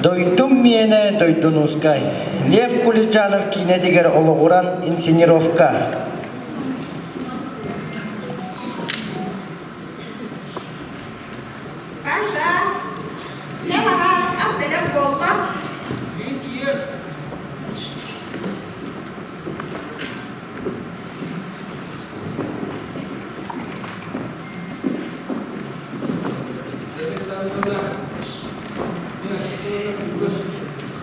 Дойдум миэнэ Дойдунуускай. Лев Кулиджанов киинэтигэр олоҕуран инсценировка. Паша, дьэ аҕа, ас бэлэм буолла.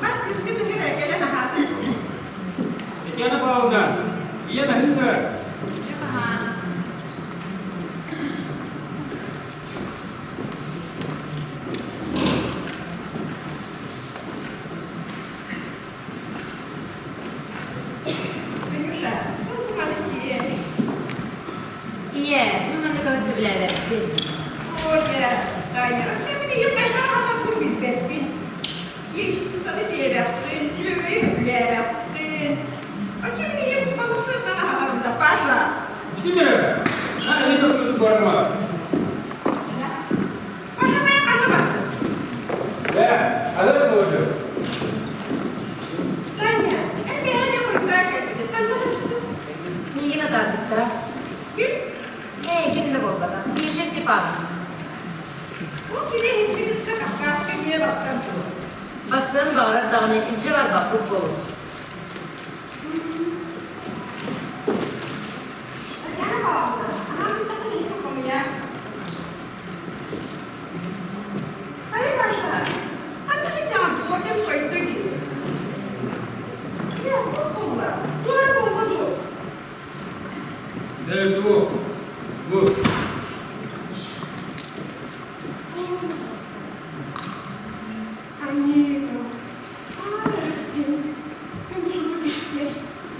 Бас кыска бүтэр кэлэн аһаатын. Татьяна Павловна, ийэм аһыыга. Танюша, туох тиийэн? Ийэ, мин маннык сөбүлээбэппин. Оо, дьэ, Таня, мин ийэм хайдах аһатарбын билбэппин. Яичницаны сиэбэхпин, сүөгэйи сөбүлээбэхпин. Оччо мин ийэм балыксытынан аһатарым да, Паша. Бүтүн эрэ. На, эһиги охсуһук барыма. Паша, ханна бардын? Ээ, аһыыр буолуо. Таня, эн бэйэҥ хойутаан кэлбитин ханна бардын? Миигин атаарбыттара. Ким? Ээ, ким да буолбатах. Миша Степанов. Ол кини иһинчи кытта Кавказка дьиэ бастан тур. Бассыан баҕарар даҕаны илдьэ барбаппыт буолуо. Татьяна Павловна, аһаан бүттэххинэ иһитин хомуйаар. Хайа Паша, ханна сылдьаҕын? Тула сойдо дии. Ийэ, туох буолла? Туох эрэ буолла дуу? Дэ суох. Бу. Аньыыта, аан өрүттүн, күн сурук истиэ.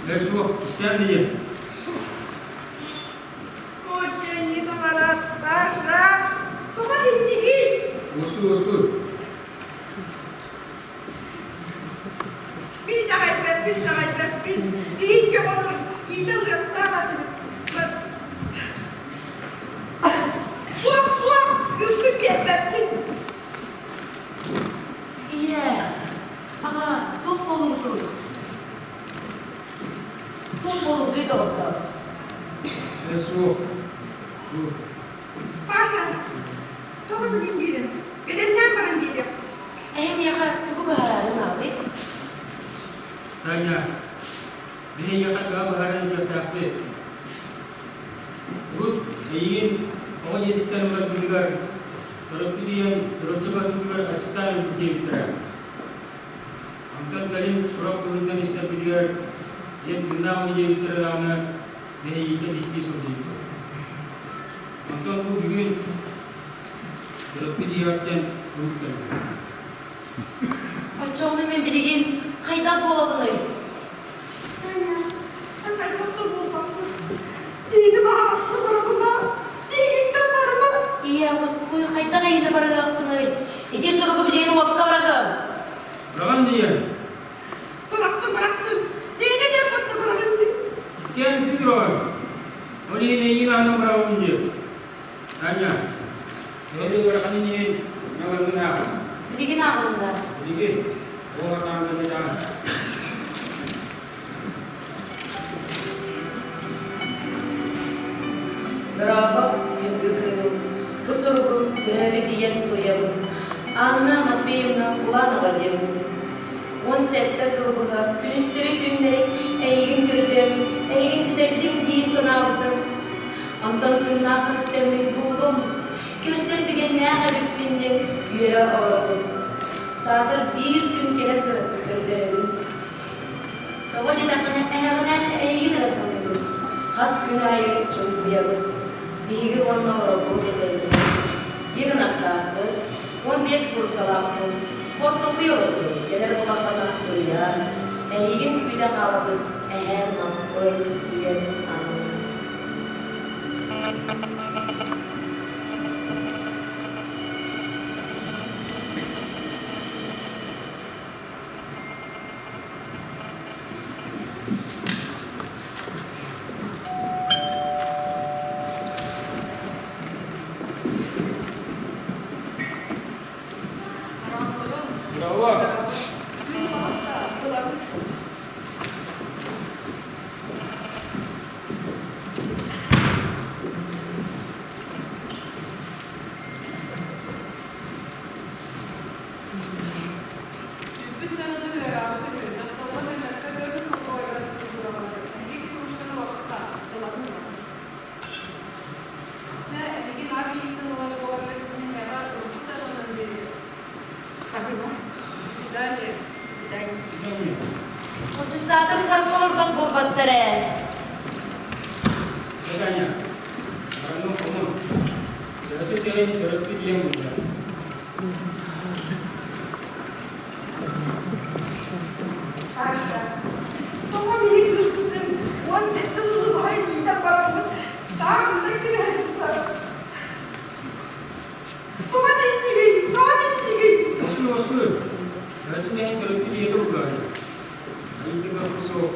Дэ суох, истээн диye. Отчаяние барат, Паша, тоҕо итиннигий? Уоскуй, уоскуй. Мин итэҕэйбэппин, итэҕэйбэппин. Иһин көҕөнү иитэ ылыахтаах этим. Суох, суох, кыыспын биэрбэппин. Ийэ, аҕа, туох буолуҥ Туох буолуҥ доҕоттоор? Ээ, суох. Суох. Паша, тоҕо бүгүн биэрэн? Бэлэмнээн баран биэриэх. Эһи миэхэ тугу быһаарарын аҕалый? Таня, мин эйиэхэ төһө быһааран ыытыахтаахпыт? Урут эйигин оҕо дьиэтиттэн ыларбытыгар, төрөппүт ийэҥ Чурапчы баһыытыгар аччыктаан өлбүт диэбиттэрэ. Онтон кэлин сурах тылыттан истэрбитигэр, ийэм тыыннаах үһү диэбиттэрэ даҕаны, мэһийииттэн истии сылдьыбыппыт. Онтон бу бүгүн төрөппүт ийэҕиттэн сурук кэлбит. Оччоҕуна мин билигин хайдах буолабыный? Таня, эн хайдах да буолбаккын. Киһини баҕарахпын барабына, миигиттэн барыма. Ийэ, уоскуй, хайдах эйиэхэ барыахпыный? Ити суругу билигин уокка барагын. Быраҕан диэн. Бырахтын, бырахтын. Эйиэхэ диэн батта быраҕын дии. Иккиэн тыырон. Ол иһин эйигин аһынан быраҕабын диэ. Таня, эһэли ыараханын иһин ньалаҥҥын ааҕын. Билигин ааҕылынна. Билигин. Ол атаан гына Дорообо, күндү кыыл! Бу суругу төрөөбүт ийэм суруйабын. Анна Матвеевна Уланова диэммин. 17 сылы быһа күнүстэри-түүннэри эйигин көрдөөн, эйигин ситэрдим дии санаабытым. Онтон тыыннаах кырыстэммит буоллум, көрсөр түгэннээх эбиппин диэн үөрэ олоробун. Саатар биир күн кэлэ сырыт көрдөһөбүн. Тоҕо диэтэххинэ, эһэҕинээн эйигин эрэ саныыбын. Хас күн аайы чуҥкуйабын. Биһиги уонна олоробут этэбит. Биир ынахтаахпыт, 15 курсалаахпын, хортуоппуй олордум, кэлэр буоллаххына суруйаар. Эйигин күүтэ хаалабыт, эһээн Маппый, диэн Анна. Браво! свидания. Свидания. Свидания. Оччо саатар олорбот буолбаттар ээ. Свидания. Бараным хомун. Төрөппүт кэлин төрөппүт ийэм булла. Паша, тоҕо биһи кыыспытын 17 сылы быһа иитэн бараммыт саамай кыыһырбыттар. Тоҕо титтигий? Тоҕо титтигий? Осуй, осуй. Төрөппүт иһин төрөппүт ийэтэ булла. Айыытыгар суох.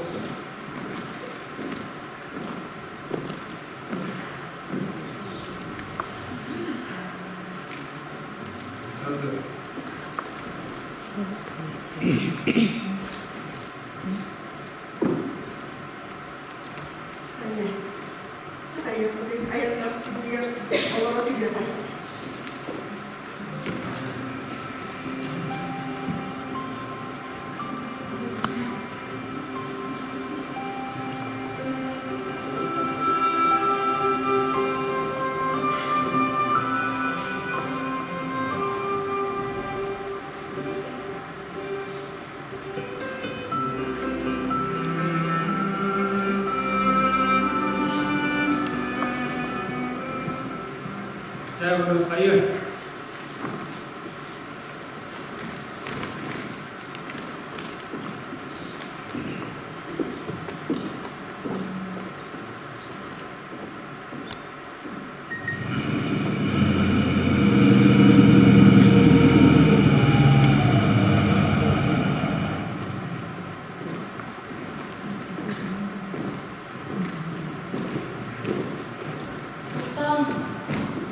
Айаннар олоро түһүөҕэ. Хайы. Оттон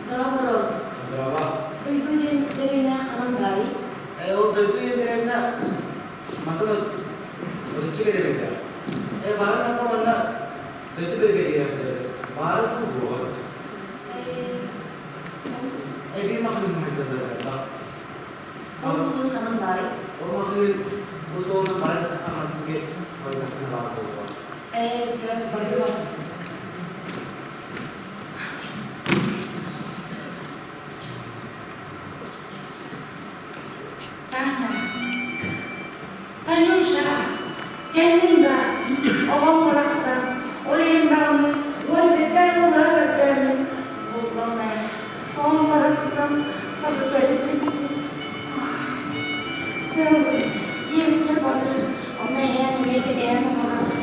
дороҕору Здорово. Дойду диэн дэриэбинэ ханан баарый? Э, ол дойду диэн дэриэбинэ мантан отучча километр. Э, баарын аппа манна дойду бэргэдигэр баара дуу буоҕа. Э, биир махтаныммыттар Ол махтанын ханан баарый? Ол махтанын бу суолунан бары сахамасыгы барытын баар буолуо. Э, сөп, барыма. Таня, Танюша, кэллиҥ да, оҕом барахсан, ол иһин даҕаны 17 сыллара көрдөөнү буллум ээ. Оҕом барахсан сабыта Дьиэбитигэр барыы, онно эһээн эмиэ кэтэһэн олорор.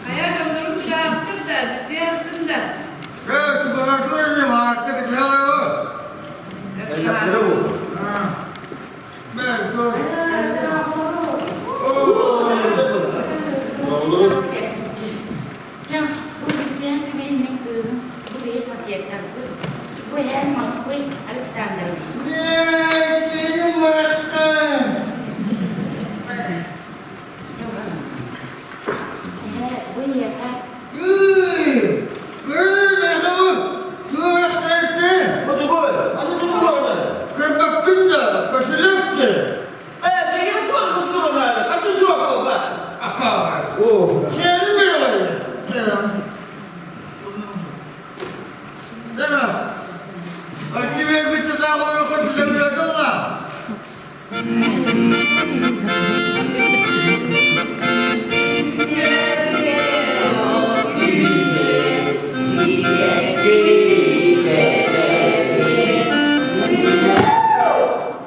Хайа дьоннорум дьааттыр да, бізде аттым да. Чэ, бу билсиэн күбэйин мин кыыһым, бу бэйэ сосиэттарбыт, бу эһээн Маппый Александрович. Эһээ, бу ийэхэ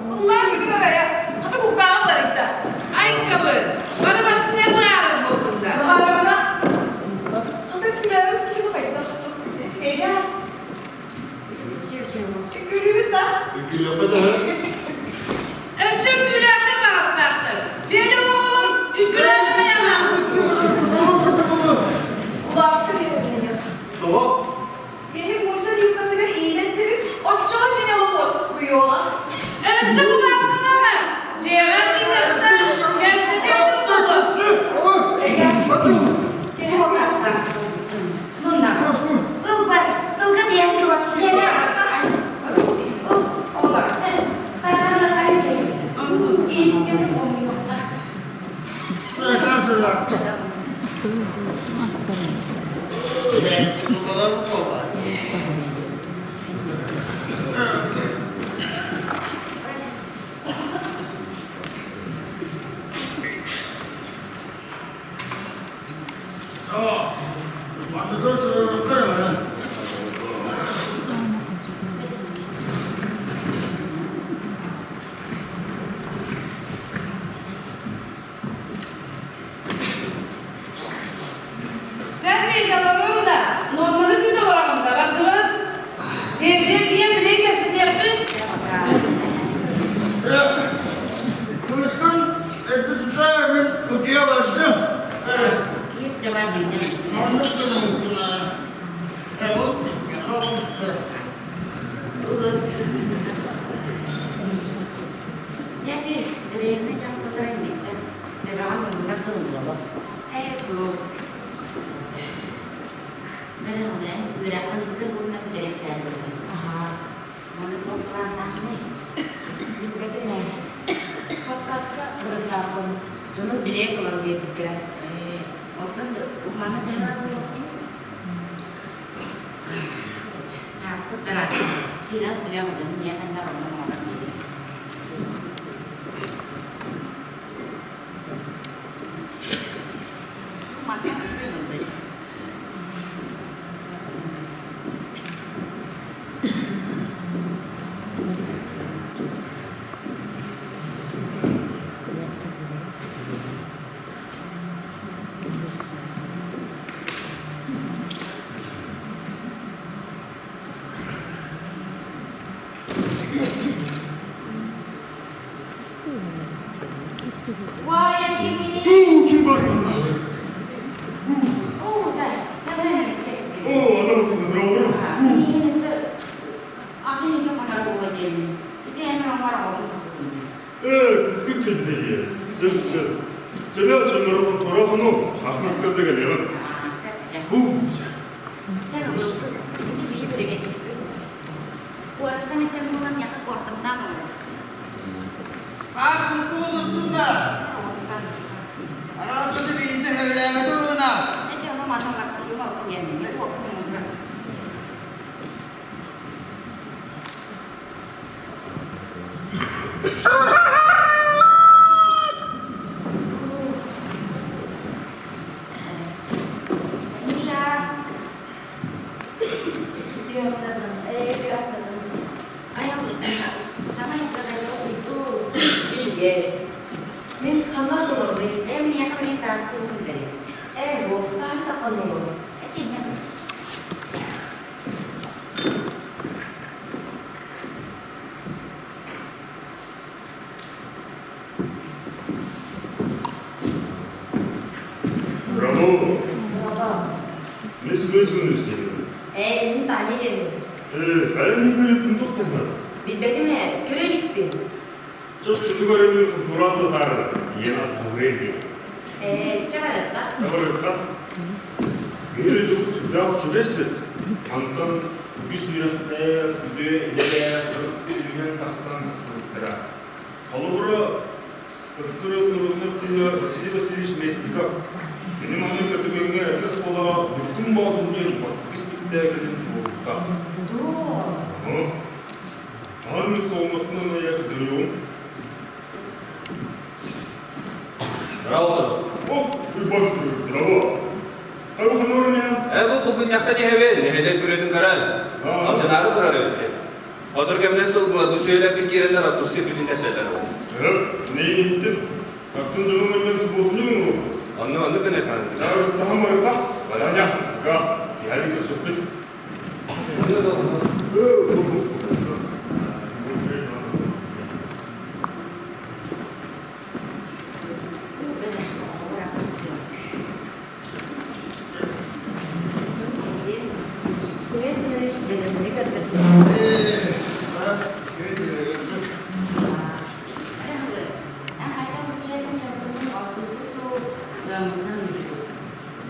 Улаан күнүгэр айа, хата кулгааҕым ыарыйда. Айкабын, бары бастыҥа баарым буолсунда. Баарына. Хата күлэрим киһи хайдах Эйя. Күлүбүт да? Күлүөххэ да. Өссө күлээхтэр баҕастаахтар. Федя оҕолор үкүлээхтэр. Улааппыт Тоҕо? Кини муса юбкатыгар иинэн кэбис, оччоҕо кини олохуос куйуола. Өссө булааппынара, дьиэҕэр тиийдэхтэ, кэпсэтиэх буолуо. Кини быраатта. Мунна. Ыл бар, ылга диэн тура. Кэлэ. Ыл, оҕолор. Хайдах хайын кэбис. Иһиккэ хомуйуохха. Sen meydanlarım да, норманы күн олором да, бардылар. Дердер диye билей кэпсэтиэхпин. Kılıçkan etütüden kutuya bastı. Дьэ, дэриэбинэ дьахталлара инниттэн эбэҕэ мунньах ылыллыбат. Ээ, суох. Мен өҥнөөн үөрэххин бүтэ уонна бүтэрэктээн көрдүм. Аһаа, маны туох былааннааххыный? Билбэтим ээ. Кавказка бырыһааппын дьонум билиэт ылан биэрбиттэрэ. Ээ, оттон Уфаны төһө суоххунуй? Чааспыт ыраатта. Киирэн күрэх дьонум миэхэ онно оҥорон биэрдим. Манна Why киминий? Ким бар манна? Оо, да, сэмэн Оо, ана бу олору. Ээ, кыскын кэлбитэ Сөп сөп. Чэбэ чоннорохун торохуну асын сырдык элеҕин. Хуу. Үчүгэй. Мин ханна олоробун? Ээ, бу таах таххан олоробун. Браво! Баба. Мен сөзүн истеймин. Ээ, мин Таня диэммин. Ээ, хайа мин тоқтамын. Билбэтим ээ, көрө иликпин. Чох чүтүгөр эми туралы тары. Енас Хаврели. Ээ, чэ барытта. Барытта. Мири дух сүрдээх чугэсси. Антон үгүс үөрэхтээх, үтүө идэлээх, үүнэн тахсан тахсыбыттара. Холобура, СССР норуодунай тыла Василий Васильевич Местников. Кини маннык көрдүгүҥҥэ эргэ оскуолаҕа Ньургун Боотур диэн бастакы испиктээкилин туруорбута. Дуо? Хаһан солнотунан айар дөрүөм. Здорово. О, Уйбан здорово. Ээ бу булгунньахтан иһэбин, нэһилиэк бүрүөтүн көрөн. Алдьанаары турар эбиппин. Отур кэминэн сылгылар бу сүөлэрбин киирэннэр оттук сирбитин тэпсэллэр. Нэйин иһиттим. Асын дьонум эмэн субуотунньук оҥоруом. Онну оннук гыныаххын. Саһам барыта. Бараня, га, киһи көрсөппүт. Семен Семенович дэриэбинэ көрдөрдө.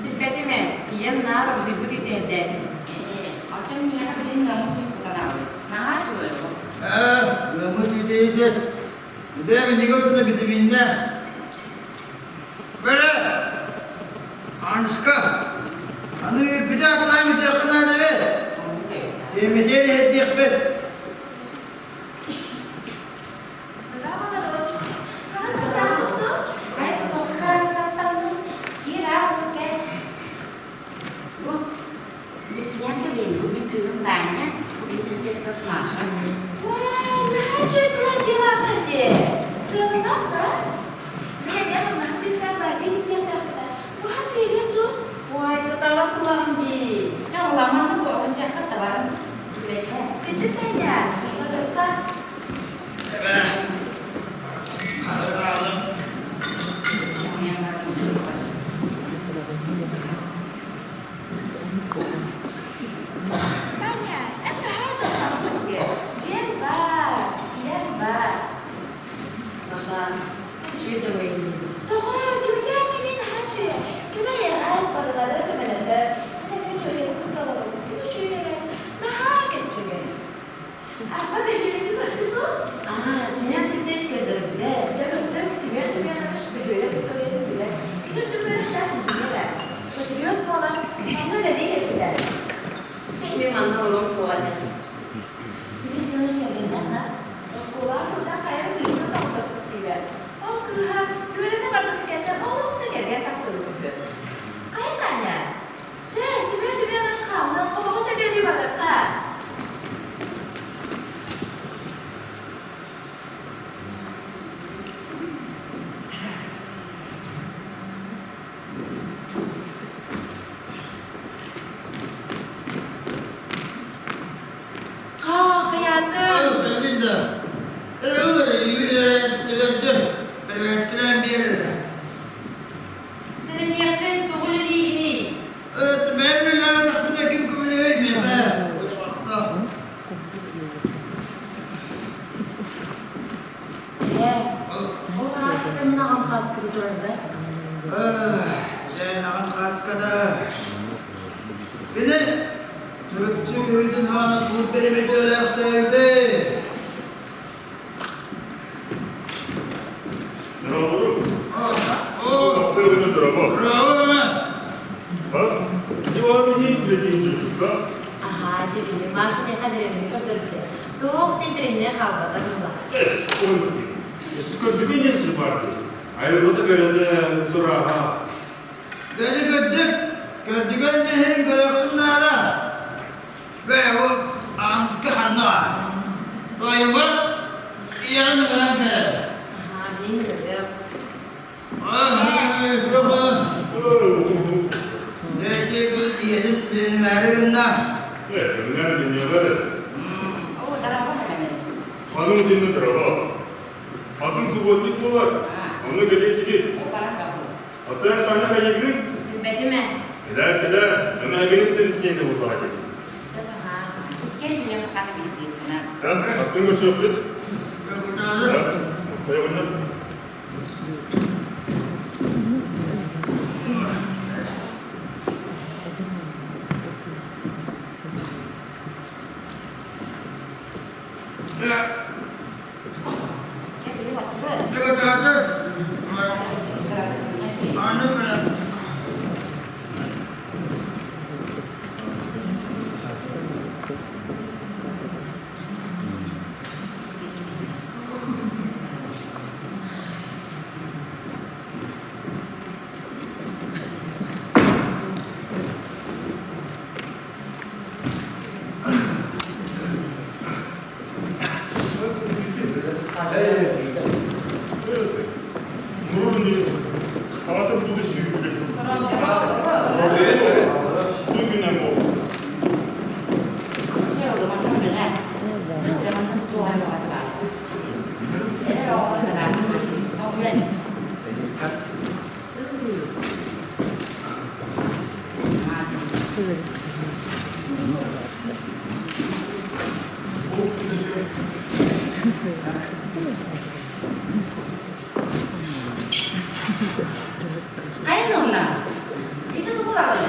Билбэтим ээ, ийэм наар оргуйбут үтэһэрдээччи. Оттон миэхэ билин ыаммыт кутанаабыт. Наһаа үчүгэй Ээ, ыаммыт үтэйисэр. Бээ, минньигэс уонна битэмииннээх. Бэрэ, Анечка, аны үппүтэ атылаан бүтүөххэ наада эбит. Сиэммитигэр иһэрдиэхпит. Ой, сатаабат кулаҕым дии. Кырдьык Таня, подруга. Эбээ, харытаалым. Таня, это хайда Килэр бар, килэр бар. Маша, үчүгэй дьоҥойун. Тоҕо, тетя мин хачы. Кини эҕээс барылары көмөлөһөр. Мин тетябын толору. Кини үчүгэй. Наһаа кэччэгэй. Арба бөһүөлэги көрдүк дуо? Аа, Семен Сергеевич көрдөрбүтэ. Дьэ, кырдьык, Семен Семенович бөһүөлэк историятын билэр. Кини үрдүк үөрэхтээх инженер ээ. Патриот буолан, онно үлэлии кэлбитэ. Мин манна олоруом суоҕа этэ. Семен Семенович кэргэннээх да, оскуолаҕа сылдьан хайа кыыһын доҕордоспут диирэ. Ол кыыһа үөрэнэ барбыт кэннэ олох да кэргэн тахсыбыт үһү. Хайа Таня? Чэ, Семен Семенович хааллын, хомоҕо сөтүөлүү барыахха. Хаа, хайаатын? Сирэниэхпин тугу үлэлиигиний? Ээ, ол ааспыта мин аҕам хаацкада турар да? Били Төрүччү көһүүтүн хаана суут бэримэтиэлээхтээбитэ. Аһаа, дьэ Маша миэхэ дэриэбинэ көрдөрбүтэ. Туох да интэриэһинэй хаалбата буолла. Көрдүгүн диэн сир баар дии. Айылҕата кэрэтэ, ырааһа. Бэли көрдүк, көрдүгэн иһин көрөхпүн наада. Бээ, ол аанска ханна баар? Байыбар ийэҕин ыҥыран кэлэр. Аһаа, мин көрүөм. Ийэтин билинмээри гынна. Ханын динне дрова. Асын субботник болар. Оны келе Атын Таня хайыгын? Билбэтим ээ. Кэлээр, кэлээр. Эмээгини тирисиэни буллаҕа Сөп аһаа. Астын көрсүөхпүт. Хайабыннар. Хайа нонна? Ити тугу даҕаны?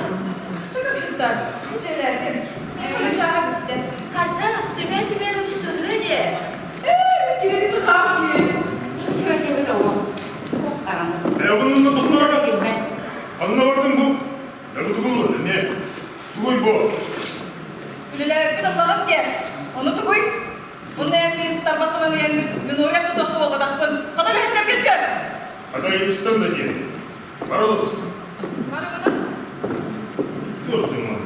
Чыкыбыттар, дьэлэтин, чааһа бүттэ. Ханна Семен Семенович тыһыры диэ? Ээ, киһини чыхаах киһи. Чүөчэбит олох. Туох даҕаны. Эҕунна тохтор. Анна бардым бу. Эбутугул эмиэ. Тугуй бу? Үлэлээбиппит аллаҕым диэ. Ону тугуй? Онно эн мин тарбаххынан ыйаҥҥыт, мин уойах да тохтоболботахпын. Хата үлэһиттэргин көр! Хата истэн да диэн. Бара олус. Барабына. Туох дыман?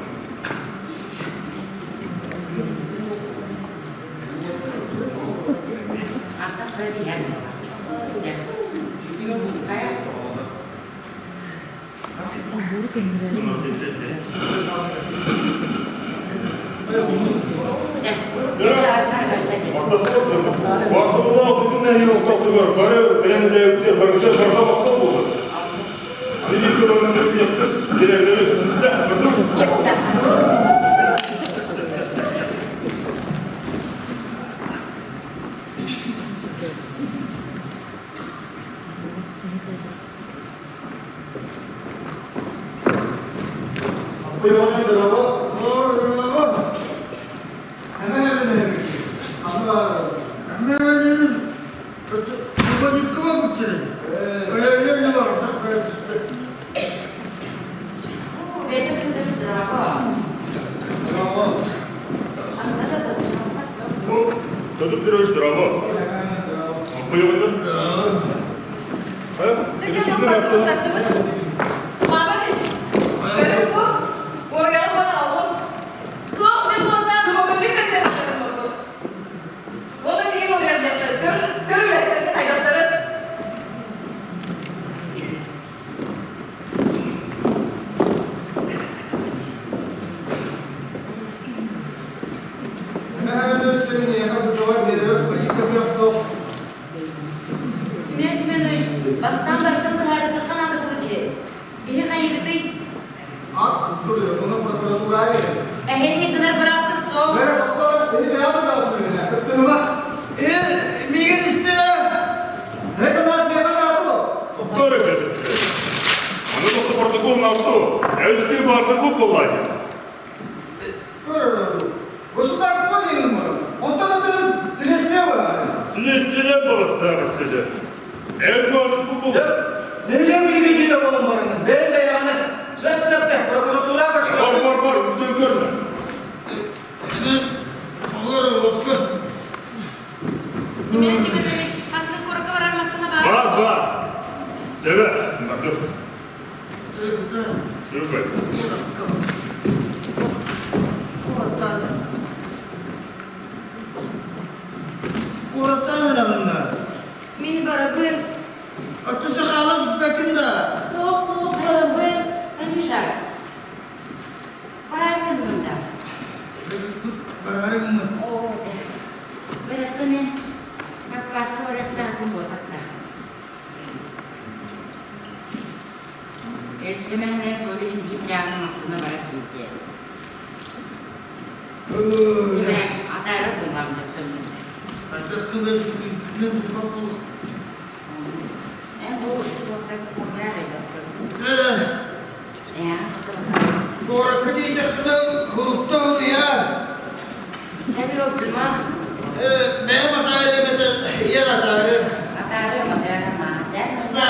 Антах бэбиһэн. Басылла бүгүн эһи ортотугар бары кэлэн барыта барга бақта болар. Аны bir көрөмнөр Тадып береш драма. Семен Семенович, бастаан барытын быһаарсыахха наада буолуо диye. Биһи хайыгытый? Эһэнни гынар бырааппыт суох. Мигин истэ! Тоқтар Аны тоқты протокол авто. Әзді барса көп болады. Следствие баластағы сізді. Әз барса көп болады. Бар, бар, бар, үзден көрді. Семен Семенович, хасны корка барар масына бар. Бар, бар. Тебе, барды. Шөбе. Кураттан ырамында. Мин барабын. Аттысы халып спекинда. Соқ, соқ барабын. Танюша, барар мында. Барарым. О, Бәләккәне Кавказка барактагы ботакта. Этсемене солин бип жаным астына барып китте. Семен атары булам жаттым. Э бу ботак курга да. Я. Кәбир олчума. Атары матары ма. Да.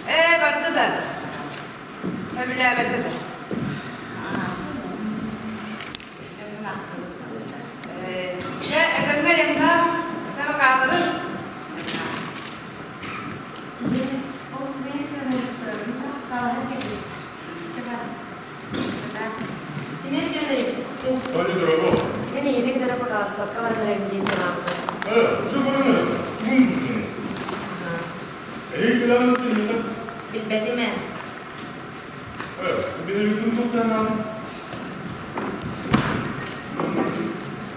Ээ, барды да. Хөбүлээбэтэ да. айаннаа, табакааларын. Ол Семен Семенович, Таня, дорогой. Мен эйиги кытары покаласпакка баран эрэр дии санаабытым. Уже баран эрэр. Ким Эһиги билэҕин билбэтим. Билбэтим ээ. Билэбитин туттанаан.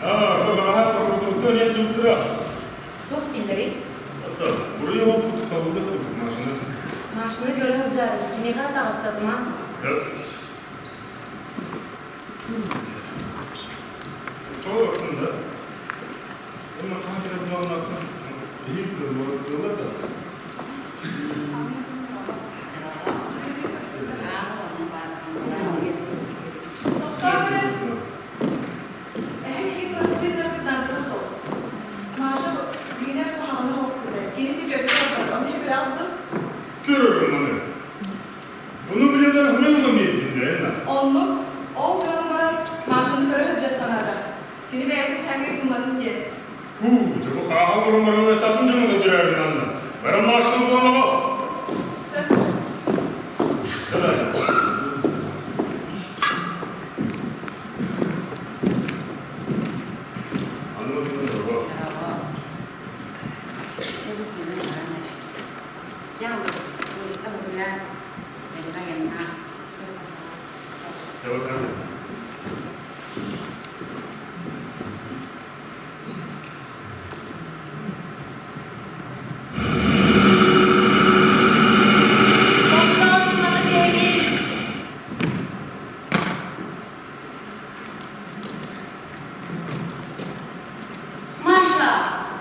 Аа, баҕаһа прокуратура диэн дьылтыра. Туох дииллэрий? Оттон, буруйу оҥорбут табыллы курдук машина. Машина көрө сылдьар, кимиэхэ да таҕыстатыма. Тоҕо ортон да? Уонна хаһан кэлэр буоллаахтан иһин кыыллар да. Тохтоо Эһиги простыйдаргыт наадата суох. Маша дьиҥинэн куһаҕаны оһох кыза. Кини түгөтү барбар, ону иһи билэҕит дуо? Көрөрүм аны. Буну билэлэр хмелгам иэтиннэ Оннук, ол гынан баран Машаны көрө сылдьаттанаата. Кини бэйэтин сээҥҥэ гымматын диэн. Хуу, бу хааһан урун баран сатын дьону көтүрэрин анна. Баран Машаны буолаҕа. Сөп. Давай. Тохтоон маны кэһэбин. Маша,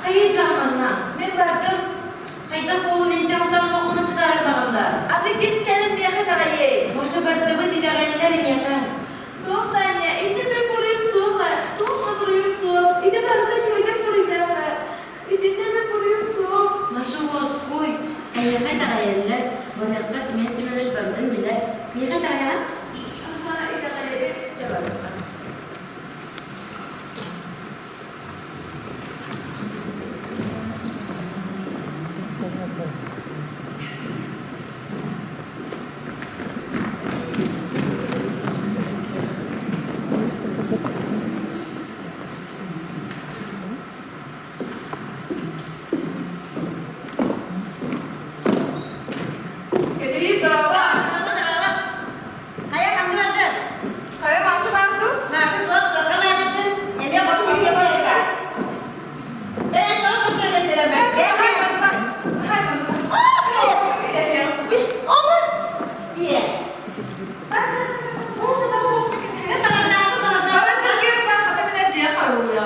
хайыы дьааманна, мин бардым. Хайдах буолун интэ утан олоххуну чытаарытаҕын да? Аты ким кэлэн миэхэ итэҕэйиэй? Маша бардыбын итэҕэйэллэр эйиэхэ. Суох, Таня, ити мин буруйум суох ээ. Туох да буруйум суох. Ити барыта тетям буруйдаах ээ. Итиннэ мин буруйум суох. Маша уоскуй, эйиэхэ итэҕэйэллэр. Барыахха Семен Семенович барытын билэр. Миэхэ итэҕэйэҕин? Аха, итэҕэйэбин. Чэ барыахха. Кэтириис, дорообо! Хайа ханна бардын? Хайа Маша баар дуу? Маша суох, тоҕо наадатын? Эмиэ хоту барыта. Ээ, тоҕо Олор дие. Бары сэргиэх бар хата билэн дьиэ харылыа.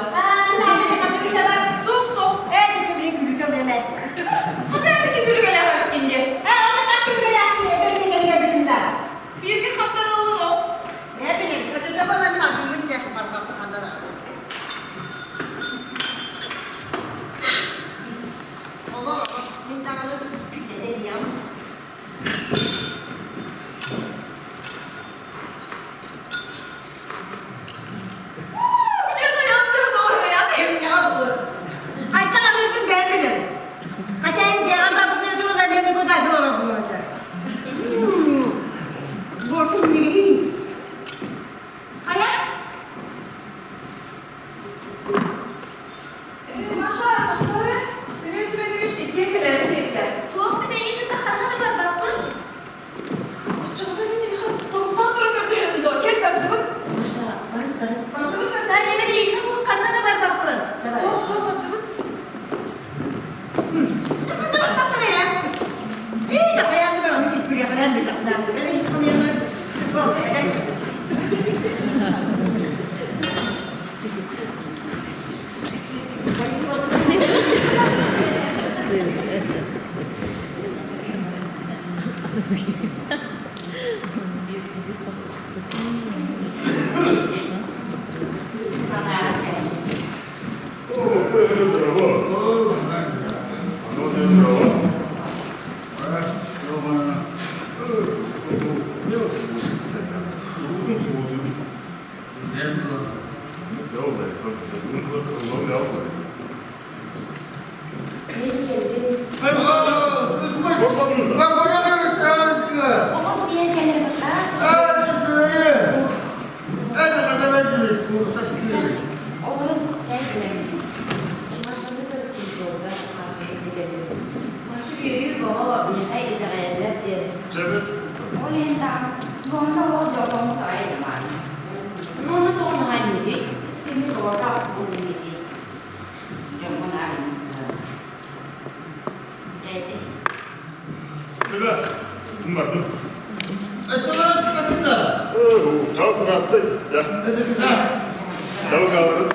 Суох, суох. Хата эрки күлүгэлээх эбиккин диэ. Бииргэ хантан ыллын ол? Маша, тохтоо Семен Семенович иккиэн кэлээри диэбитэ. Суох мин эйигин кытта ханна да барбаппын. Оччоҕуна мин эйиэхэ тоҥхоон туран көрдөһөбүн дуо? Кэл бардыбыт. Маша, барыс, барыс. Бардыбыт. Таня, мин эйигин ханна да барбаппын. Суох, суох, бардыбыт. Чэбэр. Ол иһин даҕаны онно олох дьолломмут аҕай роман. Онно тоҕо наһаа инники? Кини солотоох буолуҥ дии. Дьоҥҥун аарыйын сыһыан. Дьэ Сүбэ, ким бардым? Өссө сүбэтин да. Чаас ыраатта. Дабы хааларын.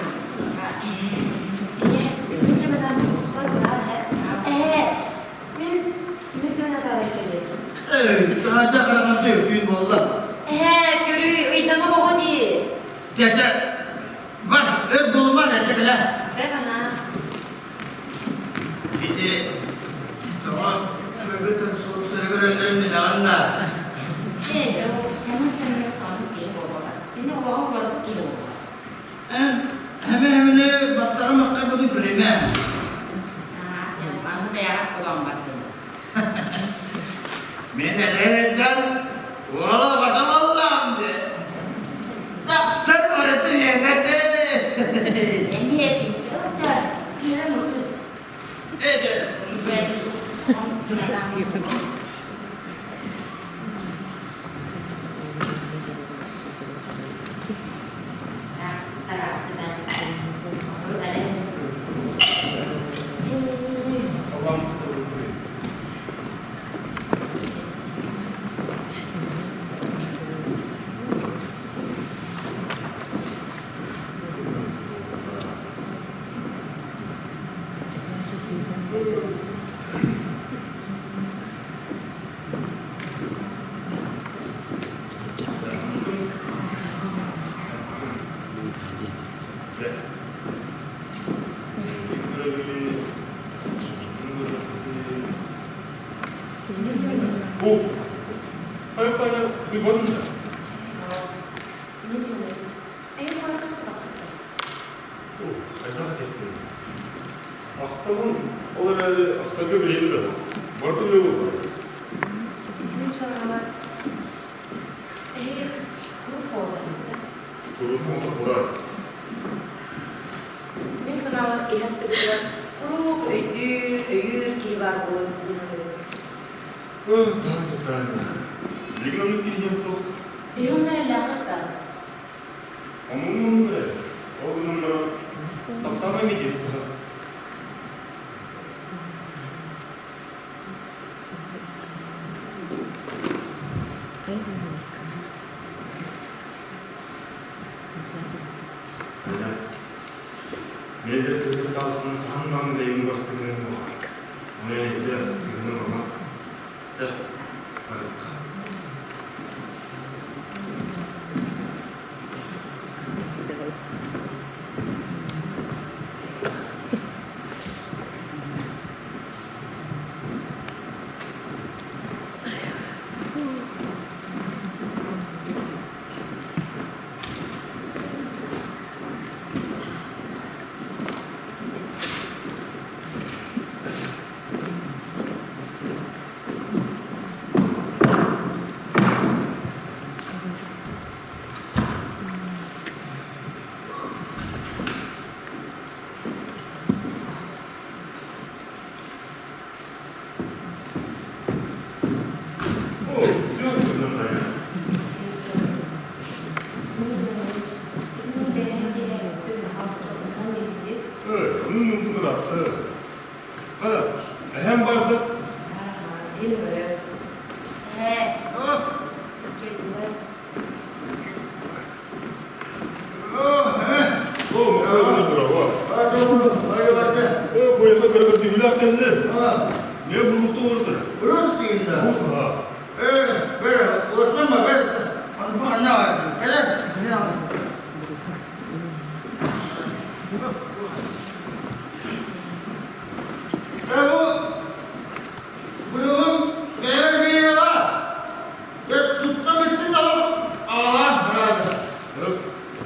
Мин Семен Семенович кэлиэ. Эй, саҥа хараҥарда түүн буолла. Эһээ, көрүүй, ыйдаҥа боҕо дии. Тетя, бар, өр буолума, эрдэ кэлэ. Сэ анаа. Ити тоҕо көрбүт көрөллөрүн билэҕин да. Ээ, дьэ, Семен Семенович сонун киһи буолуоҕа. Кини олоҕу олорбут киһи буолуоҕа. Эн эмэ-эмэни баттаҕын махтайбытын көрүмэ. Аа, аны бэйэҕэр холоон бардым. Мин эдэр уола батамаллаам де. Дьахтар барыта миэнэ Эмиэ ылта киирэн утуй. Эдэр. О, хайа ты барың. Семен Семенович, О, хайдах диэхпин. Ахтабын, ол эрээри ахтарга билиэм да. Барытын үө буолла. Мин санаабар, эһиги куруук сололоһуҥ Куруутун оҥорбура. Мин санаабар, иһэн тыгытыгар куруук өйдүүр, өйүүр киһи баар буолуон дии саныыбын. Ых, таһырдьа таайна. Билигин оннук киһи суох. Биһи онно эрэллээххит да? Омуҥ оннук эрэ. Ол гынан баран, таптаама эмиэ диэбит быһаас. Таня, Миэдэр кыыһыр таалахпына хаһан даҕаны бэйэм барсыгыным буолар. Ону эйэтэ сыһыаным ама. Дьэ, барыахха. О, үтүө сылдьан Таня. Семен Семенович, итини бэйэҥ киһи алтан биэрдик. Э, онун мунтун ыраатты. Хара, эһэм барда. Иһин көрөр. Эһээ, кэллилэр. О, махтал браво. О, буйха кыргыр кэлли. Не булусту олорсар? Рус дейін да. Рус, ага. Э, бер, осынма, бер. Аны bu ханна бар. Кэлэ. Э, бу Буругум бэйэр биирэ бар. Э, туттам иттин алып, аҕалаах быраата.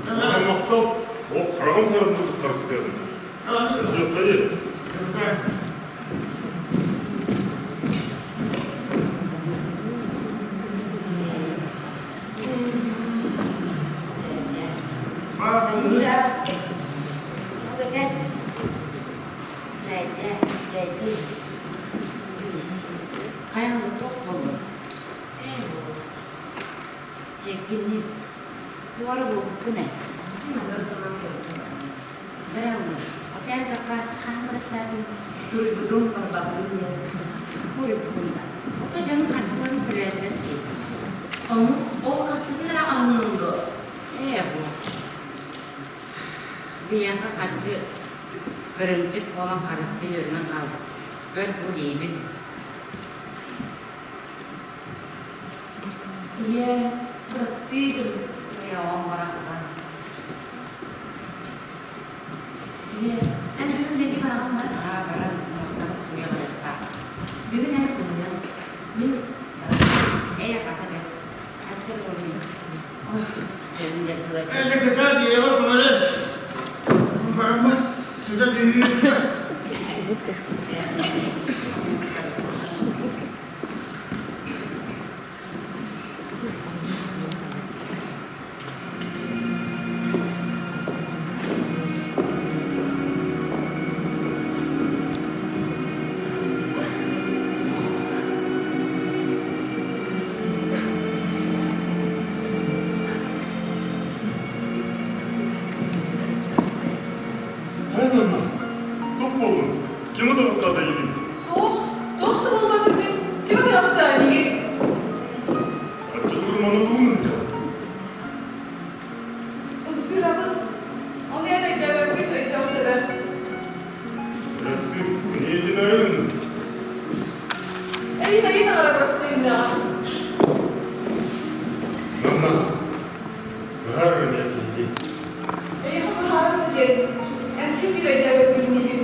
Ахан махтал. О, хараҕым харабын туттарыстыам. Өсөккө дии. Чэккиннис. Туора буолбуккун ээ. Наһаа санаан кэлбитим. Бэрэллэ. Опять Кавказка хаһан барыктаатыҥ? Суруйбутум, барбаппын диэн. Суруйбутум да. Ото дьонум харчыларын төлөөтүлэр диэтэ. Ону ол харчытын эрэ аһынным дуо? Ээ, бу. Биһиэхэ харчы кырыымчык буолан харыстыы үөрэнэн хаалбыт. Көр бу диибин. Ийээ, бырастыы гын. Ээ, оҕом барахсан. Ийээ, эн бүгүн үлэлии бараҕын да? Аа, баран, муостаны сууйа барыахтаах. Бүгүн эн сынньан. Мин ээ, хата бэрт. Хатта буолуйун. Эдэ кытаа диэҕэ көмөлөс. Бараммыт сыта түһүүргэ. Хайа Туох буоллуҥ? Ким ытырастаата эйигин? Суох, туох да буолбатым мин. Ким ытырастаа эйигин? Оччотугар маны тугун ыытыах? Ымсыырабын. Ону эн өйдөөбөккүн өйдөөхтөрөр. Бырастыы, мин этимэҕин. Эйин эйин аҕара бырастыыннаҕа. Манна быһаар эмиэ киһи. Эйиэхэ быһааран да диэн, эн син биир өйдөөбөппүн миигин.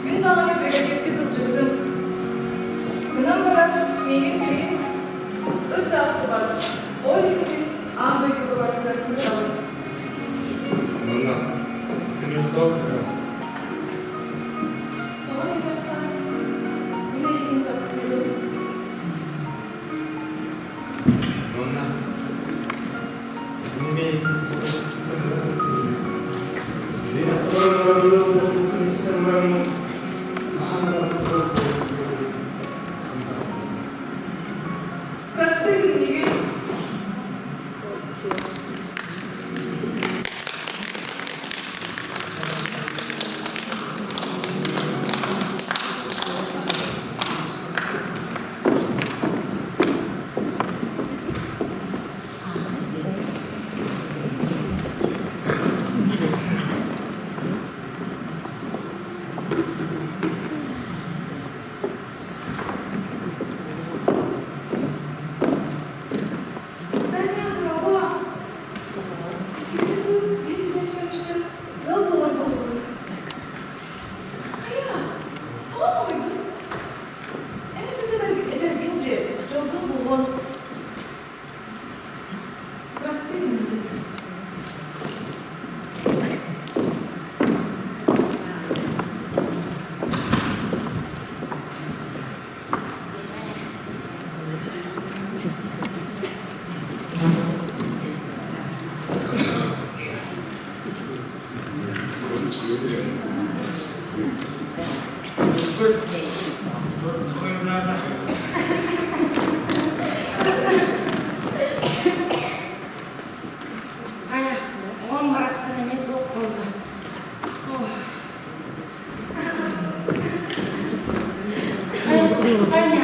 Мин даҕаны бригадирдыы сылдьыбытым. Гынан баран, миигин билигин ыт да ахтыбат. Ол иһин мин аан дойдуга барытыгар кыһалабын. Манна кимиэхэ тоҕо кыһаран? Тоҕо диэтэххэ, мин эйигин таптыыбын. Манна итини мин Прости миигин. Таня, дорогой, истибитин биир ыал буолар буоллубут. Хайа, туох хомуйдун? Эн үсүтэн этэргин дьэ, дьолгун булуон. Прости миигин. Хайа, оҕом барахсан эмиэ туох буолла? Таня,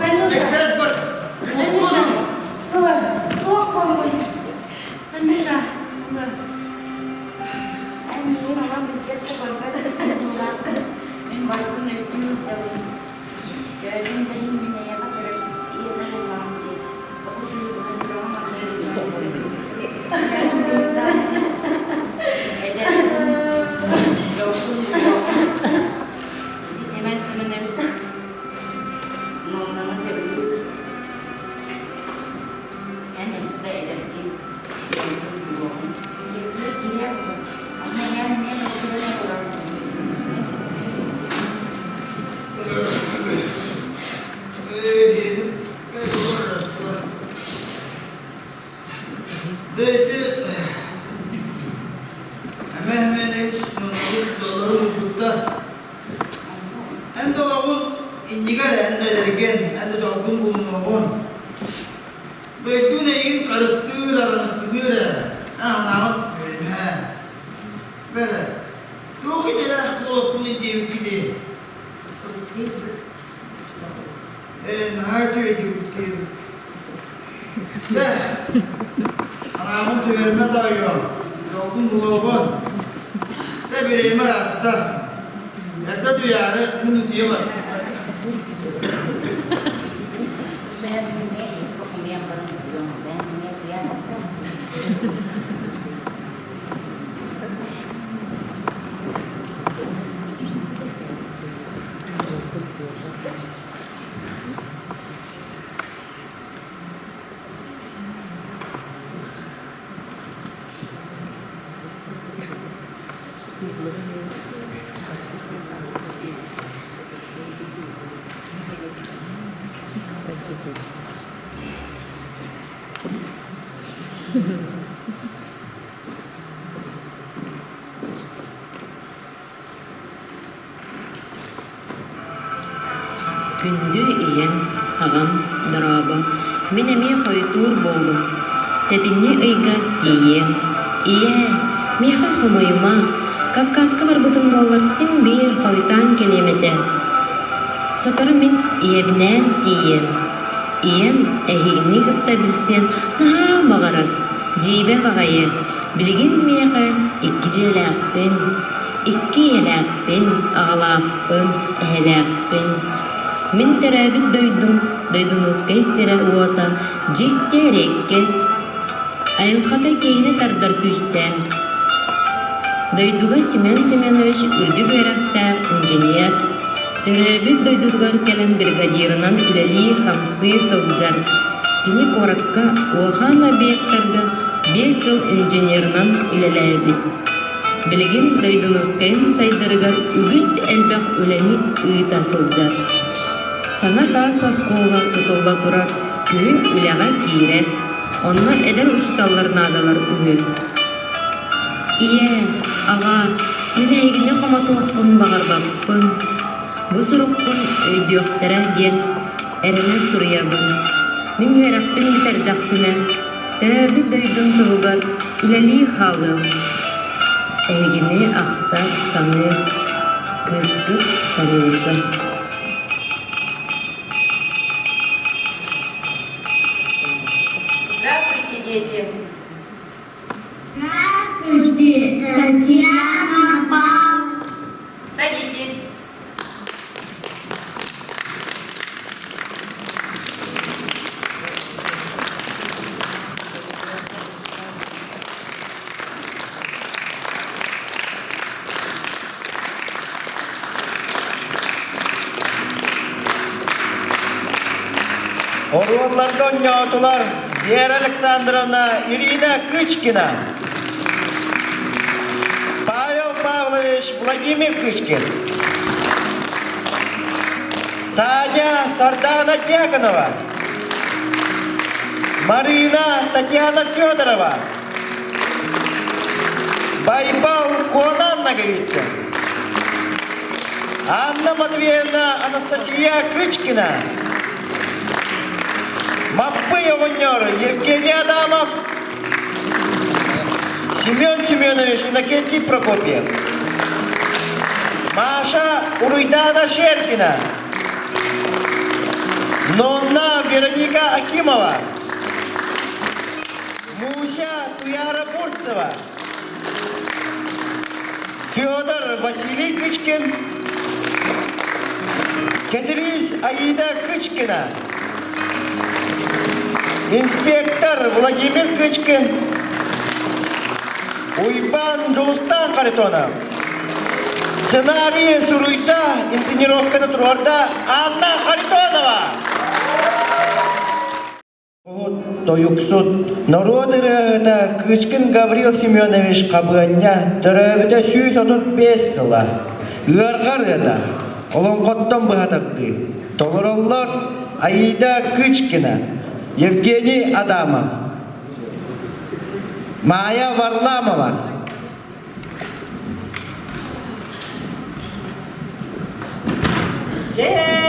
Танюша, Танюша, ыла, туох буоллуй? Танюша, ыла. Эн миигин аҕам билбэт да барбат быһыылааххын. Мин барбын өйдүү сылдьабын. Өлүм да иһин мин эйиэхэ төрөппүт ийэтэ буоллаҕым дии. Тоҕус ыйы быһа сүрэҕим Эдэр дьолгун Ити Сэмэн Сэмэнэбис Ноннаны сөбүлүүр. Эн өссө да эдэргин, дьолгун булуоҕуҥ. Дьиэтигэр киириэх дуо? Онно эйээн эмиэ көрсүбэтэ турар. Бэйти эмэ-эмэлэйс муннугун долларын уурбутта. Эн да олоҕун иннигэр, эн да эдэргин, эн да дьолгун булунуоҕун. Дойдун эйигин харыстыыр, араҥаччылыыр ээ. Аһылааҕын үөрэмэ. Бэрэ, туох идэлээх буолуохпунуй диэбиккитий? Русский язык. Ээ, наһаа үчүгэй русский язык. Дэ, анаабын түһэрмэ тоойуом, дьолгун булуоҕун. Дэ, бириэмэ ыраатта. Эрдэ утуйаары мин утуйа бар. Күндү ийэм, аҕам, дорообо, мин эмиэ хойутуур буоллум. Сэтинньи ыйга тиийиэм. Ийээ, миэхэ хомойума, Кавказка барбытым буоллар син биир хойутаан кэлиэм этэ. Сотору мин ийэбинээн тиийиэм. Ийэм эһигини кытта билсиэн наһаа баҕарар, дьиибэ баҕайы. Билигин миэхэ икки дьиэлээхпин, икки ийэлээхпин, аҕалаахпын, эһэлээхпин. Мин төрөөбүт дойдум Дойдунуускай сирэ-уота дьикти эриэккэс, айылҕата киһини тардар күүстээх. Дойдуга Семен Семенович үрдүк үөрэхтээх инженер, төрөөбүт дойдутугар кэлэн бригадирынан үлэлии-хамсыы сылдьар. Кини куоракка улахан объектарга 5 сыл инженерынан үлэлээбит. Билигин Дойдунускайын сайдарыгар үгүс элбэх үлэни ыыта сылдьар. Саҥа таас оскуола тутулла турар, күһүн үлэҕэ киирэр. Онно эдэр учууталлар наадалар үһү. Ийээ, аҕаа, мин эһигини хомотуохпун баҕарбаппын. Бу сурукпун өйдүөхтэрэ диэн эрэнэ суруйабын. Мин үөрэхпин бүтэрдэхпинэ, төрөөбүт дойдум туһугар үлэлии хаалыам. Эһигини ахта саныыр кыыскыт Танюша. Здравствуйте, дети! Здравствуйте, Татьяна Павловна. Садитесь. Оруолларга оонньоотулар Вера Александровна Ирина Кычкина, Павел Павлович Владимир Кычкин, Таня Сардана Дьяконова, Марина Татьяна Федорова, Байбал Куонан Ноговицын, Анна Матвеевна Анастасия Кычкина, Маппый оҕонньор Евгений Адамов, Семен Семенович Иннокентий Прокопьев, Маша Уруйдана Шеркина, Нонна Вероника Акимова, Муся Туяра Бурцева, Федор Василий Кычкин, Кэтириис Аида Кычкина, инспектор Владимир Кычкин, Уйбан Дьулустаан Харитонов, сценарий суруйда, инсценировканы туруорда Анна Харитонова. Тойуксут, норуот ырыаһыта Кычкин Гаврил Семенович Хабыанньа төрөөбүтэ 135 сыла. Ыарҕа ырыата, олоҥхоттон быһа тардыы. Толороллор Аида Кычкина, Евгений Адамов, Майя Варламова. Дьэ,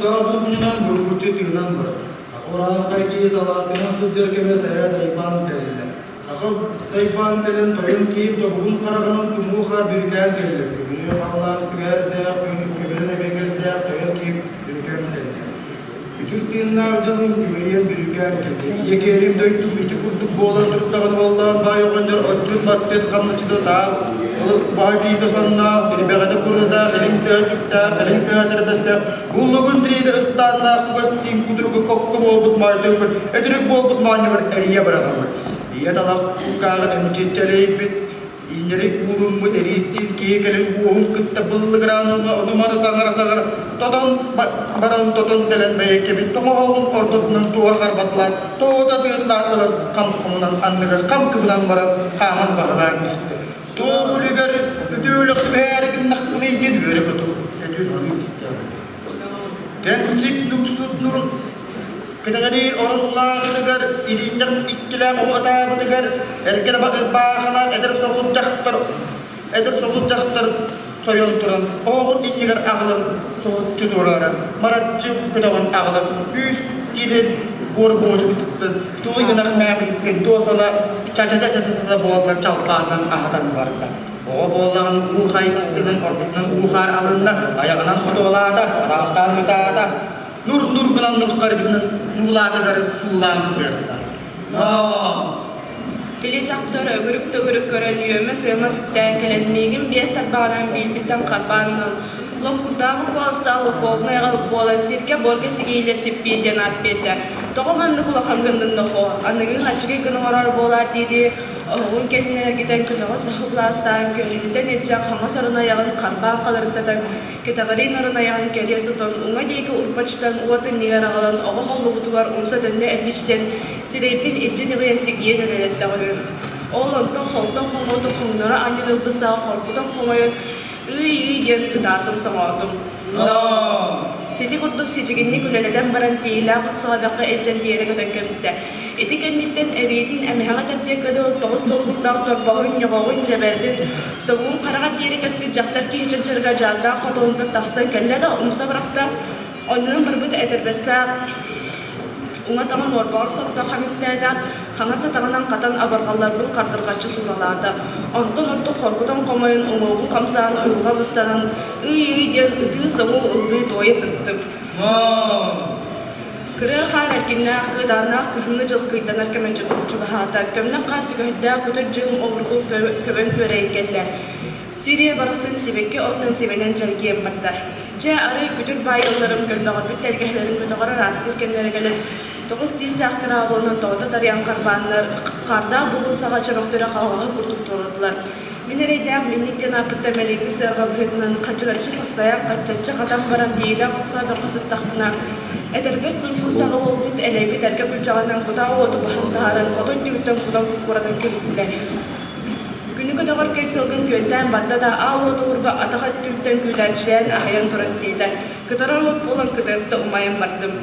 Өстөөх булгунньунан бургуччу тыынан барар. Саха урааҥхай киһи салаасканан сылдьар кэмэ сайа дайбаан кэллэ. Саха дайбаан кэлэн тойон киһи тобугун хараҕынан тумуу хаар бүрүкээн кэллэ. Көбүрүө халлаан сүгэрдээх, көбүрүн эбэҥэстээх тойон киһи бүрүкээн кэллэ. Күтүр тыыннаах дьылын күмүрүйэн бүрүүкээн кэллэ. Ийэ киэлим дойду ити курдук буолан турдаҕына буоллаан баай оҕонньор отчут масчыт хамначчыта таах баһа тириитэ сонноох, тирбэҕэтэ курдаах, илин тыа түктээх, кэлин тыа тэрбэстээх, уллугун тириитэ ыстааннаах кугас тииҥ кудуругу кокку буолбут маайдыгар өтүрүк буолбут моонньугар эрийэ быраҕыммыт. Ийэ талах кулгааҕын эмчиччэлэйбит, Иннэри кууруммут эриистиин киһи кэлин уоһун кытта быллыгыраан ону-маны саҥара-саҥара тотон баран тотон кэлэн бэйэккэбит тоҥоһоҕун ортотунан туора харбатылаан тоҕута тыытылаан ылан хам хомунан анныгар хам кыбынан баран хааман баһылаан истэ. Туох үлүгэр үтүөлэх түһээри гыннахпыный диэн үөрэ көтө өтүү истэ. Кэнсик нуксут нурут Кэтэҕэриир орон улааҕытыгар, илииннэх иккилээх оҕо ытаабытыгар, эргэ да ырбаахалаах эдэр соҕус дьахтар эдэр соҕус дьахтар сойон туран, оҕоҕун иннигэр аҕалан соһуччу туруора, мараччы көтөҕөн аҕалан, үүс киирэр буор буочукутуттан, тулуй ынах мээмититтэн туосала чачата-чачата буоллар чалбаатан аһатан барда. Оҕо буоллаҕын уу-хай истинэн ордутунан уу-хаар алынна, айаҕынан хотуолаата, атаахтаан ытаата, Нур-нур гынан нуххарбытынан нуулаатыгар суулаан сытыарда. Били дьахтар өгүрүк-төгүрүк көрөн үөмэ-сыама сүктээн кэлэн миигин биэс тарбаҕынан биилбиттэн харбаан ылан лоҥкурдаабыт куоластаах лохуобунай аҕа буолан сиргэ-буорга сигиилэр сиппиир диэн аат биэрдэ. Тоҕо маннык улахан гыннын нохоо, аныгын аччыгый гына оҥорор буолаар дии-дии оһоҕун кэннинэн эргитэн көтөҕө соһу былаастаан күөһүнүтэн илдьэн хаҥас орон айаҕын харбаан халырыктатан Кэтэҕириин орон айаҕын кэриэс отон уҥа диэки урбачытан уот иннигэр аҕалан оҕо холлубутугар умса төннө эргичтэн сирэйбин илдьи ньыҕыйан сигийэн үлэлэттэҕэ үһү. Ол онтон холтон хоҥоотун хоҥноро анньан ылбыт саҕа хоргутан хоҥойон ыы-ыы диэн ытаатым-соҥоотум. Сити курдук сидьигинник үлэлэтэн баран тииһилээх утсаҕа бэххэ илдьэн тиэрэ көтөн кэбистэ. Ити кэнниттэн эбиитин эмэһэҕэ тэбдиэккэ дылы тоҕус долгундаах торбоһун, ньоҕоҕун, дьэбэрдин, тобугун хараҕар диэри кэспит дьахтар киһи чанчарыга дьаардаах хотонуттан тахсан кэллэ да умса бырахта, оннунан барбыт этэрбэстээх уҥа атаҕын уорбаҕар сотто хамүктээтэ, хаҥас атаҕынан хатан абырҕалларбын хардырҕаччы сууралаата. Онтон ордук хоргутан хомойон уҥуоҕум хамсаан уйулҕа быстанан ый-ый диэн ытыы-соҥуу ыллыы туойа сыттым. Кырыа хаар эркиннээх, кыыдааннаах кыһыҥҥы дьыл кыйданар кэмэ чугаһаата. Көмнөх хаар сүгэһэрдээх көтөр дьыл обургу көбөн күөрэйэн кэллэ. Сирия барахсан сибэкки оттон симэнэн чэлгийэн барда. Дьэ, арай күтүр баай ыалларым көлбөҕөрбүт тэлгэһэлэрин көтөҕөр ыраастыыр кэмнэрэ кэлэн, тоҕус тиистээх кыраабылынан тоҕута тарыйан харбааннар, хаардаах бугул саҕа чөмөхтөрө халҕаһа курдук туруордулар. Мин эрэйдээх минньик диэн ааппыттан мэлийбит сыарҕа быһыытынан хачыгыраччы сахсайан, хаччаччы хатан баран диилээх охсообокко сыттахпына, этэрбэс тумсун саҕа буолбут элэйбит эргэ күрдьэҕинэн кутаа уоту баһан таһааран хотон түбүттэн кутан куккуратан кэбистилэр. Күнү көтөҕөр кэй сылгын күөнтээн барда да, аал уот уурга атах өттүттэн күүтээччилээн аһыйан туран сиэтэ. Кытарар уот буолан кытыаста умайан бардым.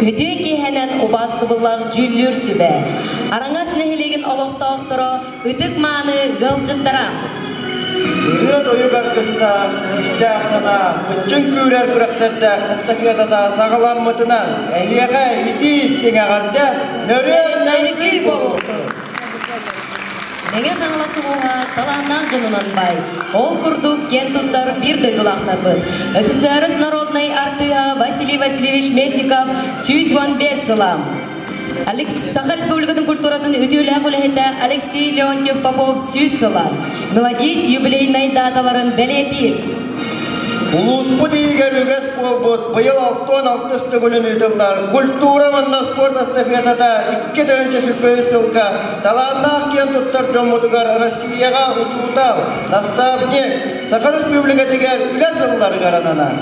Үтүө киэһэнэн убаастыбыллаах дьүүллүүр сүбэ, Араҥас нэһилиэгин олохтоохторо ытык-мааны ыалдьыттара! Ырыа-тойук аргыстаах, күүстээх санаа, быччыҥ күүрэр күрэхтэрдээх эстафетата саҕаламмытынан эһиэхэ итии-истиҥ эҕэрдэ нөрүөн-нөргүй буолуохтун! Мэҥэ Хаҥалас улууһа талааннаах дьонунан баай. Ол курдук киэн туттар биир дойдулаахтарбыт. СССР народнай артыыһа Василий Васильевич Местников 115 сыла. Саха Республикатын культуратын үтүөлээх үлэһитэ Алексей Леонтьев Попов 100 сыла. Мелодист юбилейнай даталарын бэлиэтиир. Улууспут иһигэр үгэс буолбут быйыл 66 төгүлүн ыытыллар культура уонна спорт эстафетата 2023 сылга талааннаах киэн туттар дьоммутугар Россияҕа учуутал, наставник, Саха Республикатыгар үлэ сылларыгар ананар.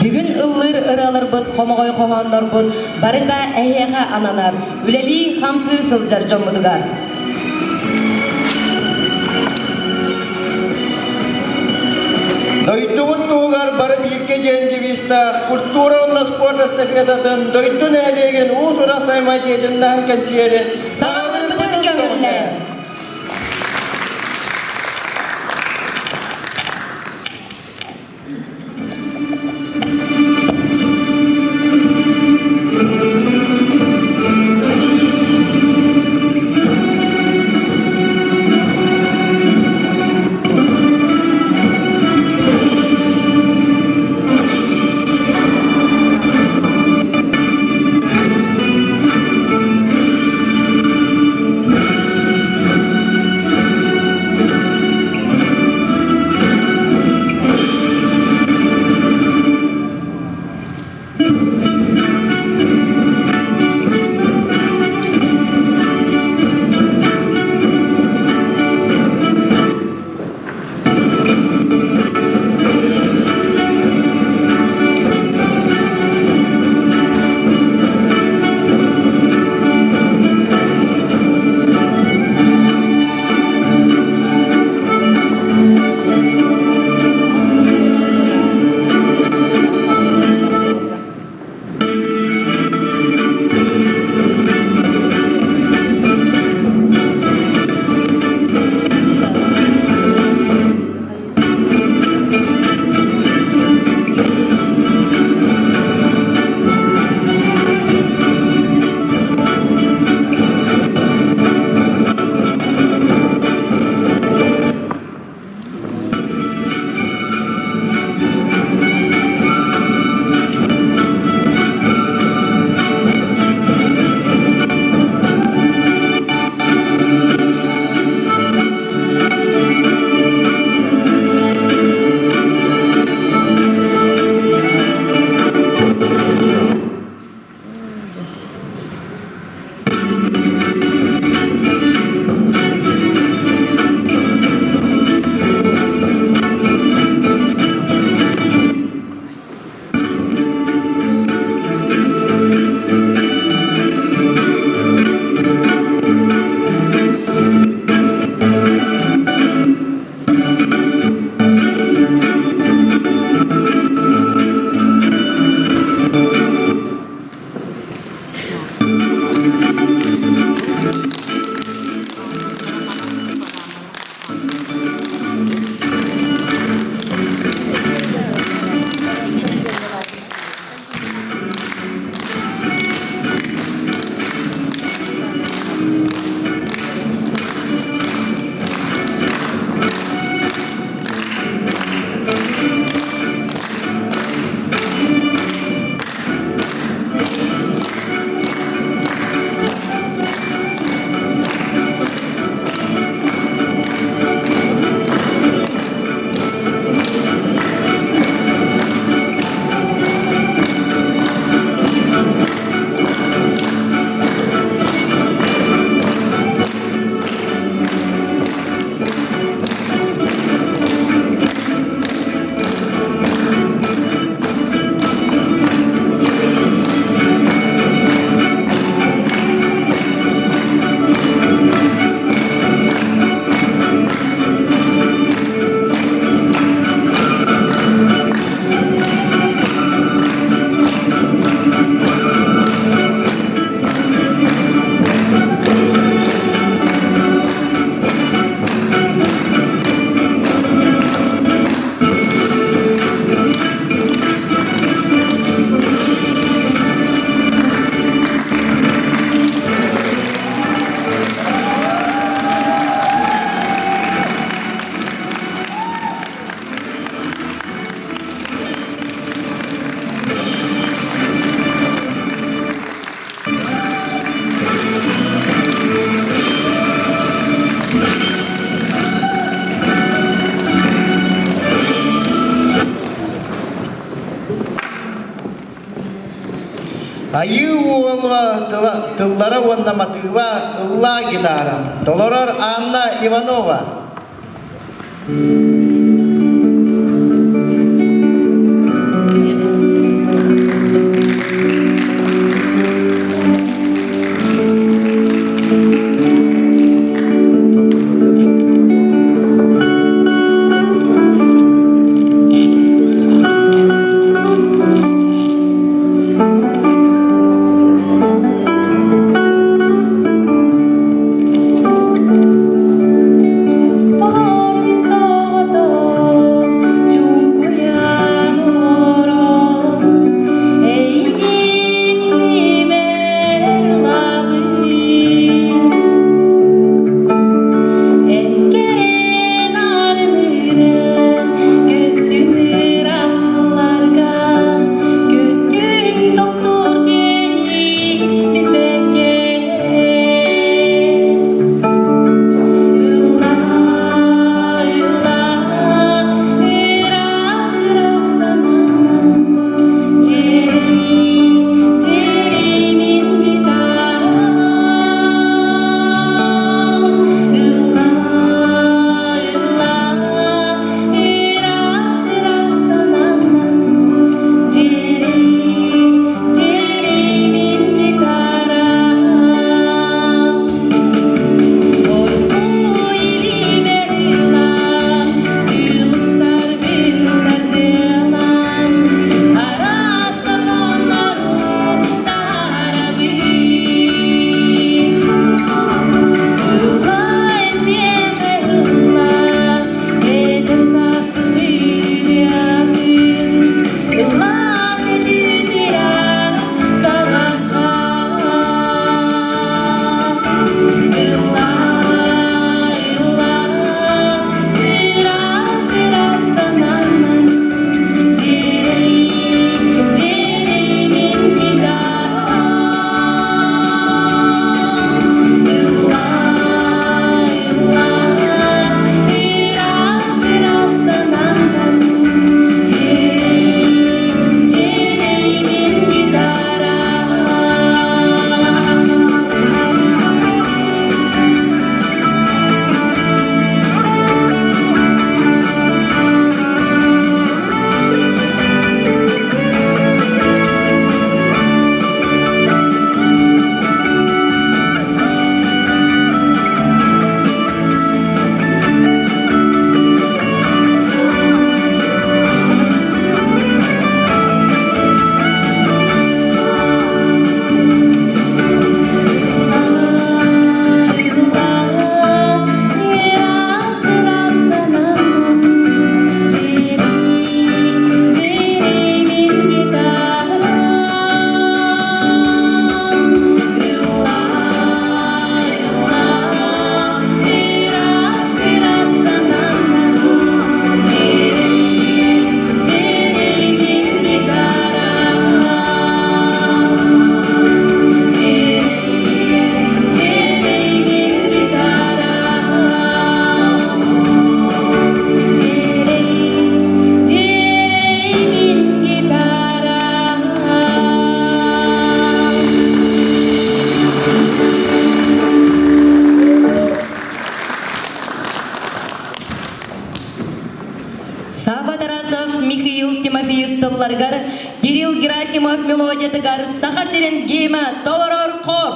Бүгүн ыллыыр ырыаларбыт, хомоҕой хоһооннорбут барыта эһиэхэ ананар, үлэлии-хамсыы сылдьар дьоммутугар. Дойдубут туһугар бары бииргэ диэн девизтаах культура уонна спорт эстафетатын дойду нэһилиэгин уус-уран саймай дьиэтиннээн кэнсиэрин Саҕалыырбытын көҥүллээн! Айыы уола тыллара уонна матыыба ыллаа гитара. Толорор Анна Иванова. тылларыгар Кирилл Герасимов мелодиятыгар Саха сирин гимна толорор хор.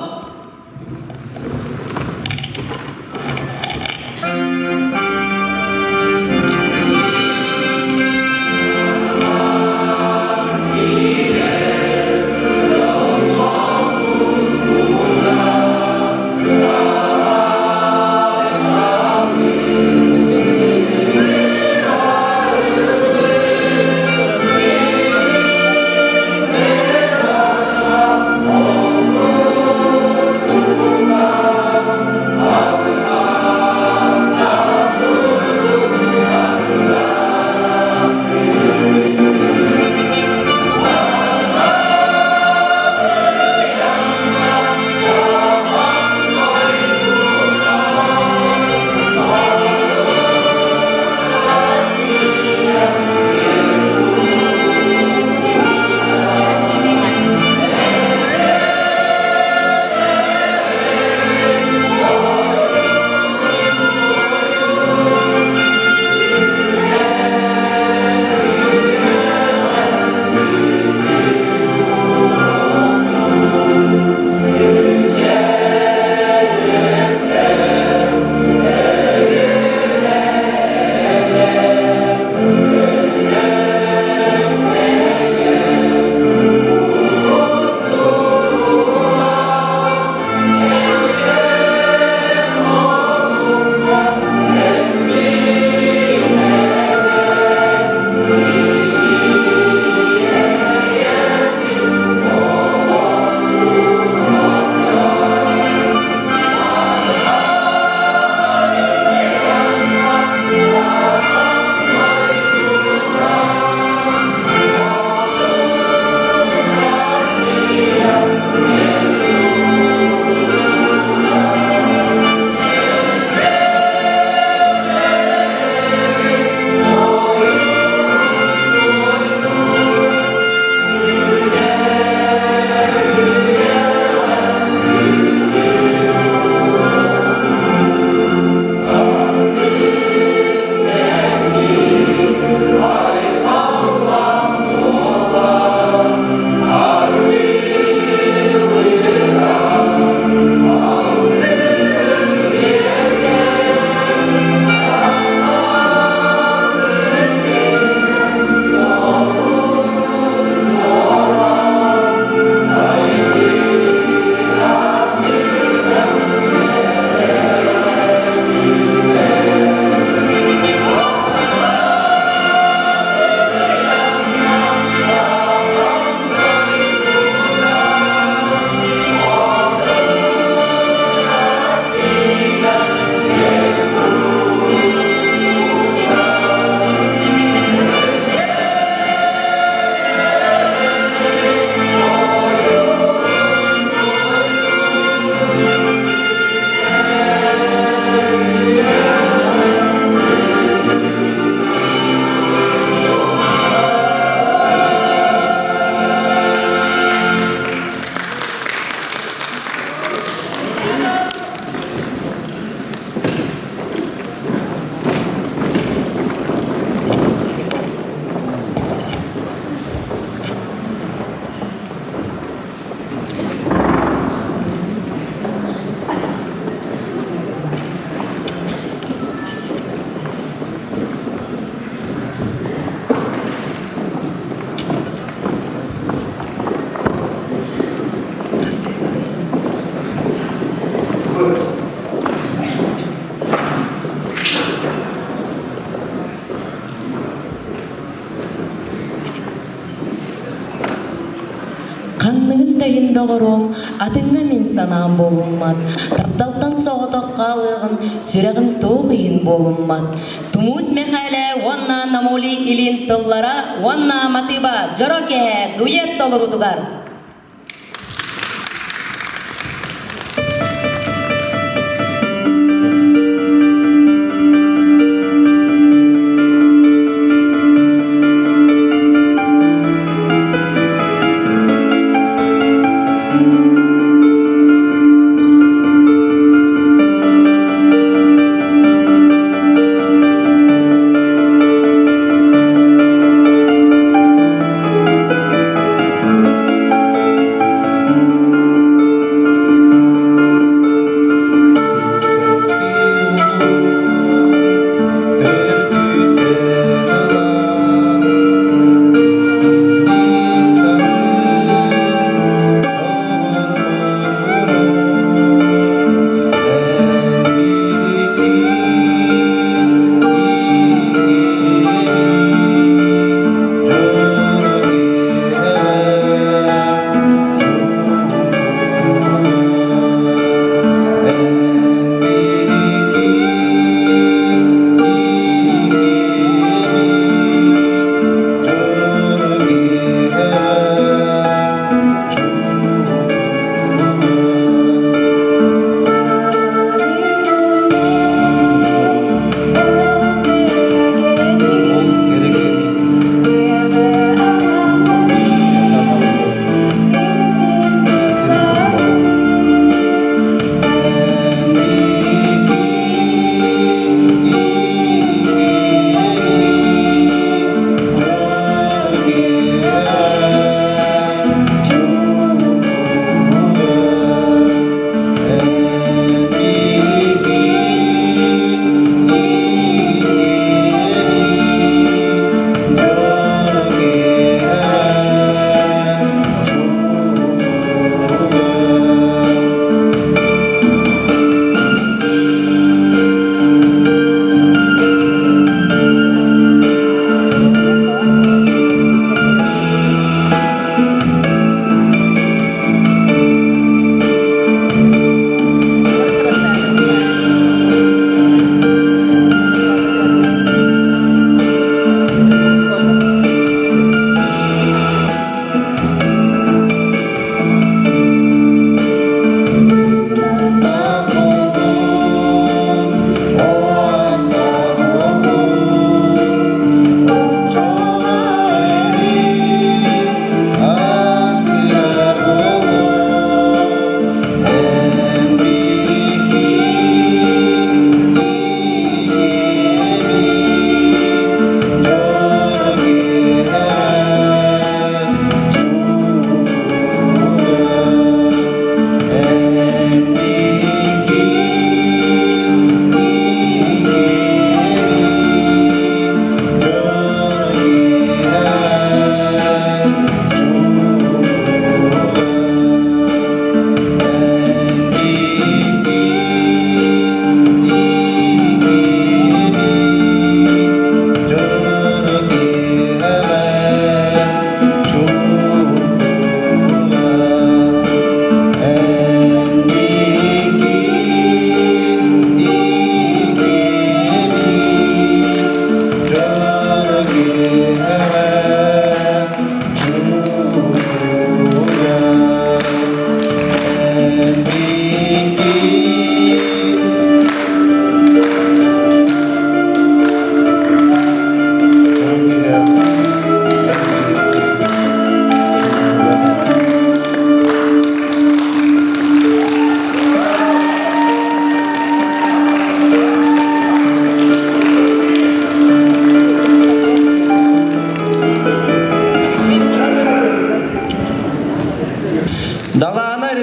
Ханныгын да иһин доҕоруом, атыҥҥа мин санаам буолуммат, тапталтан соҕотох хаалыаҕын сүрэҕим туох иһин буолуммат. Тумус Мэхээлэ уонна Намули Илин тыллара уонна матыыба дьоро киэһэ дуэт толоруутугар.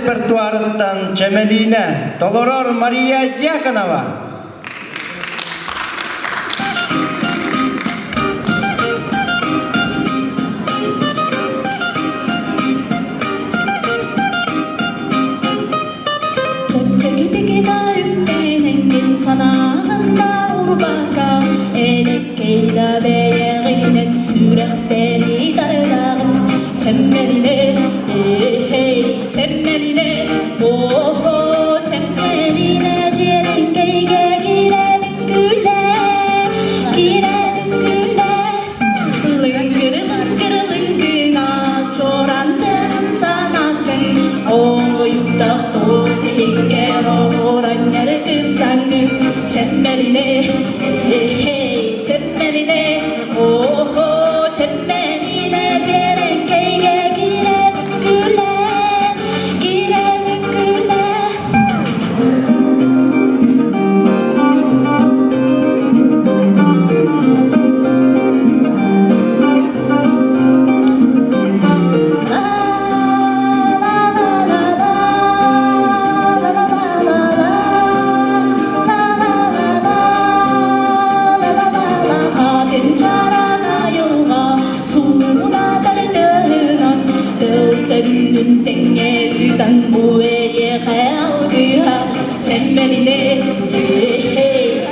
репертуарыттан Чэмэлиинэ, толорор Мария Дьяконова. Чэпчэкитик да үктэнэҥҥин санааҕын да урбакка, элэккэй да бэйэҕинэн сүрэхтэни тардаҕын. Чэммэлинэ, эй, чэммэлинэ, о-о, чэммэлинэ дьиэрэҥкэйгэ киирэн күлэ, киирэн күлэ. Лыҥкыр-лыҥкыр-лыҥкынаас чорантын санаатын, Оҥоюктах туос иһиккэр оранньар кысчаҥҥын Чэммэлинэ, эй, чэммэлинэ, о-о, чэммэлинэ дьэрэкэйгэ киирэн күлэ, киирэн күлэ. Чэммэлинэ,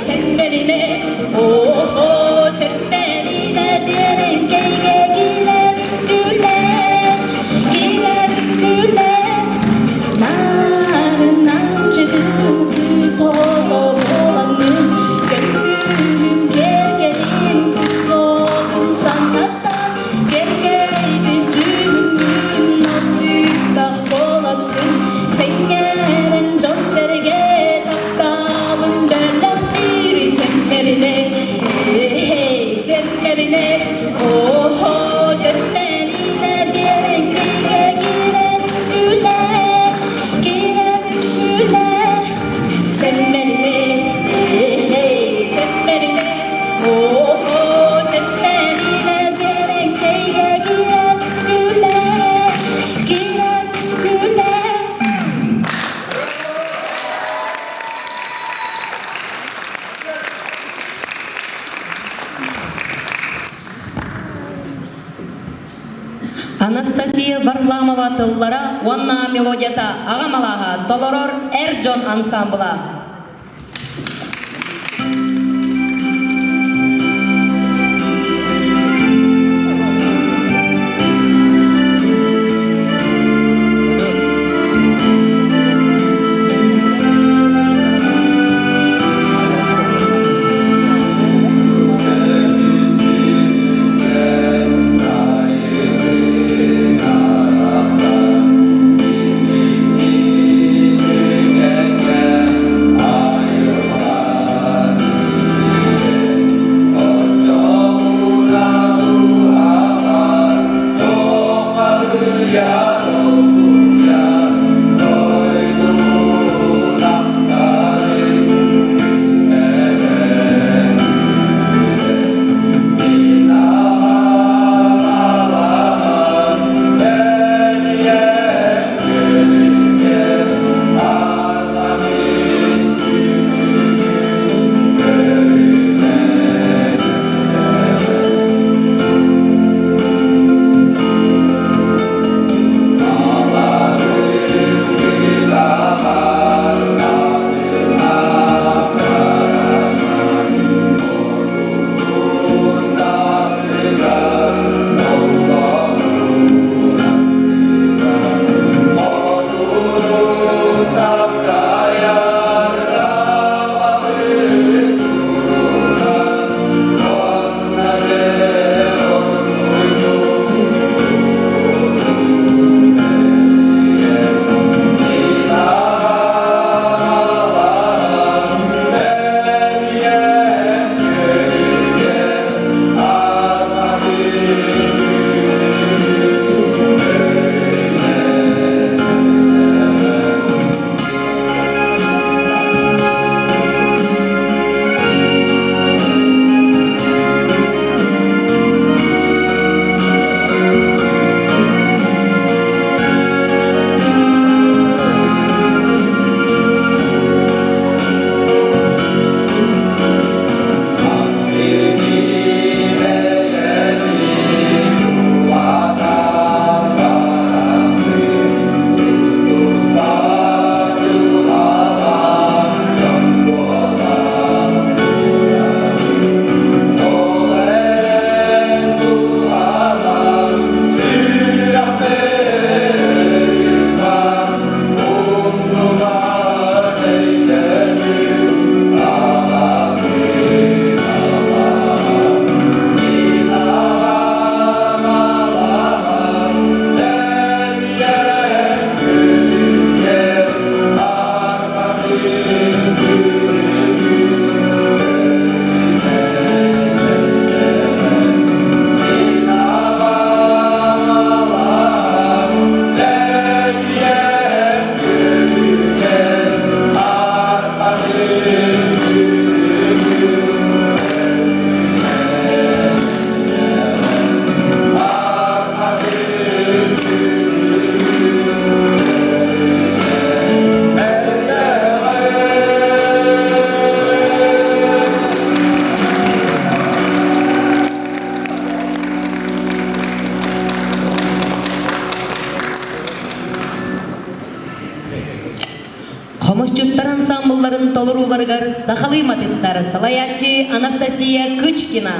чэммэлинэ, о-о, чэммэлинэ, дьэрэҥкэйгэ киирэн күлэ, киирэн күлэ. Нарын-намчытын кыыс оҕо буолаҥҥын, көмүлүм кэргэним оҕун санатан, кэргэйбит дьүһүннүүн алтыктах буоласкын, сэҥээрэн дьон-сэргэ тапталын бэлэхтиир чэммэринэ, эй, чэммэринэ, о-о, чэммэринэ дьиэрэҥкэйгэ киирэн күлэ, киирэн күлэ, чэммэринэ, эй, чэммэринэ, о-о, чэммэринэ дьиэрэҥкэйгэ киирэн күлэ, киирэн күлэ. Анастасия Варламова тыллара уонна мелодията аҕам алааһа толорор эр дьон ансамбла. Хомусчуттар ансаамбылларын толорууларыгар сахалыы матыыптар салайааччы Анастасия Кычкина.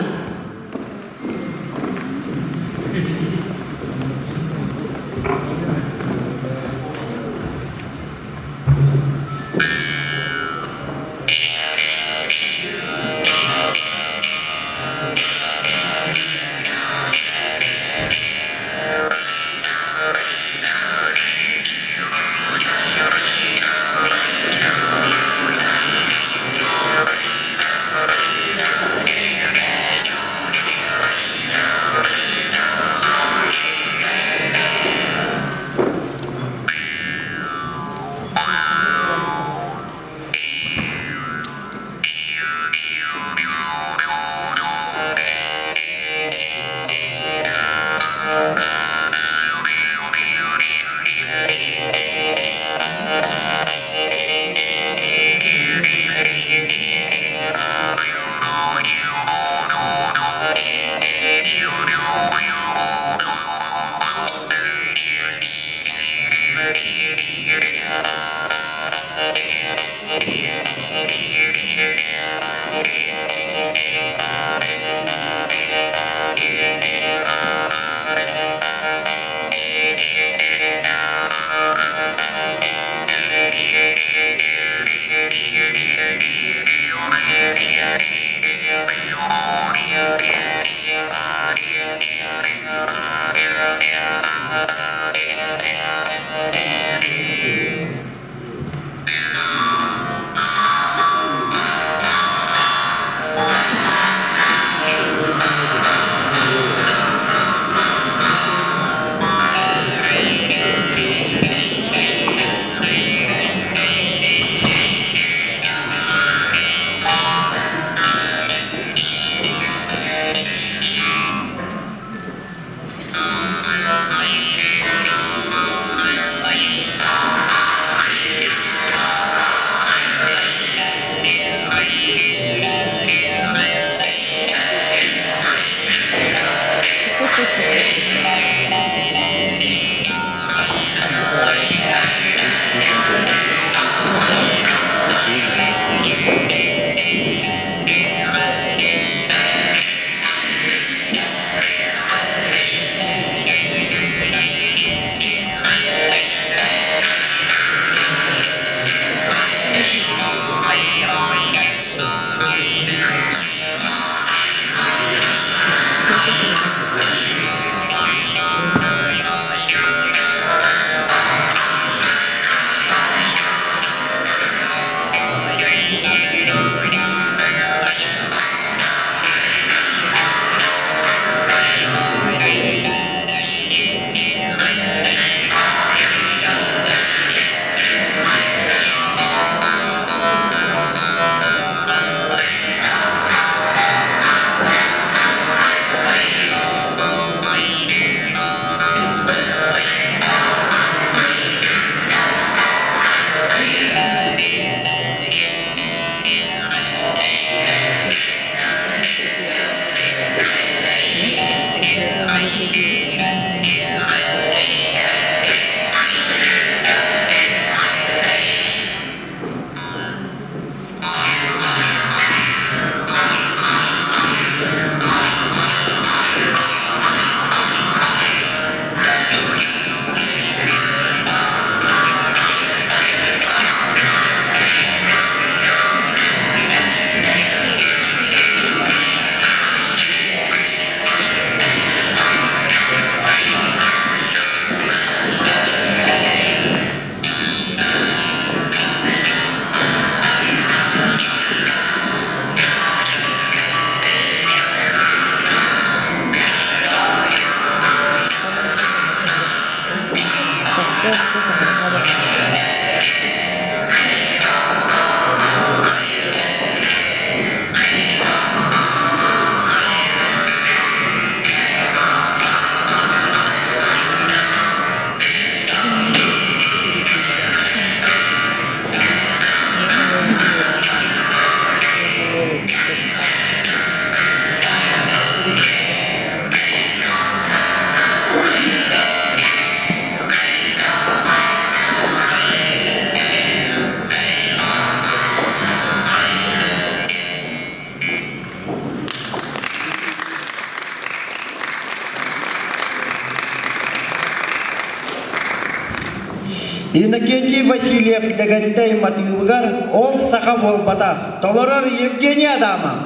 Иннокентий Васильев Лэгэнтэй матыыбыгар «Ол саха буолбатах» толорор Евгений Адамов.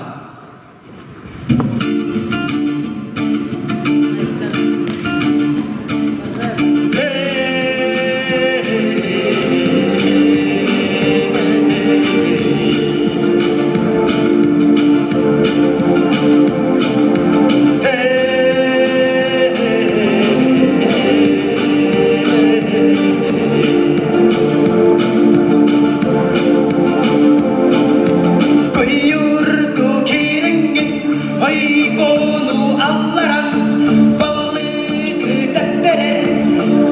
Кыйыргы кириҥҥин ойгону алларан балыгы тэптэрэр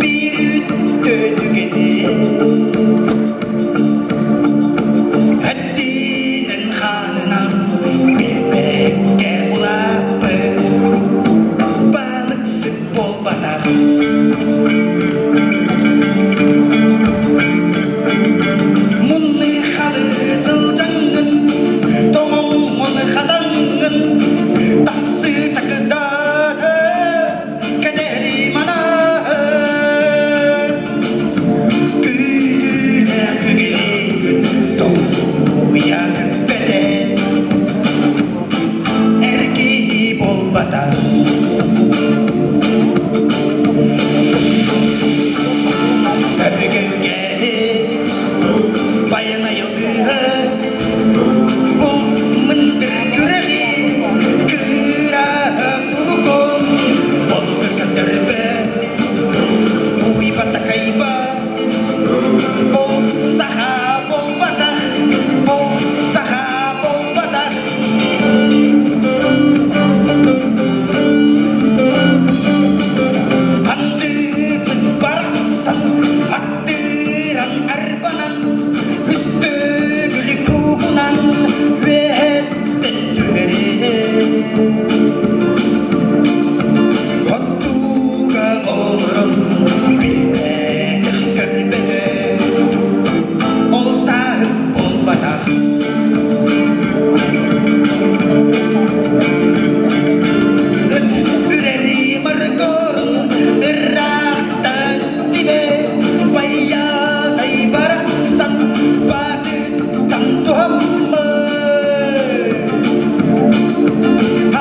биир үттө түгэни Эттинэн хаанынан билбэккэ улааппыт балыксыт буолбатах. Мунны халы сылдьаҥҥын, тоҥоҥҥун хатаҥҥын, тахсы чакырдааты, кэтэри манаһы. Күүтүүлээх күгэлиҥҥин толкуйа күппэтэ, эр киһи буолбатах. Өбүгэ Байанай ылгыһа бу мындыр күрэҕи кыра сурукун олугар көрдөрбө уйба-такайба бу саха буолбатах бу саха буолбатах Андыыбыт барахсан аттыыран арбанан үстүгүлү куугунан үөһэттэн түһэрин Оттууга олорон билбэтэх көрбөтөх ол сааһым буолбатах Ыт үрэри маргорун ыраахтан истибэ байыанай барахсан баатыттан туһаммыт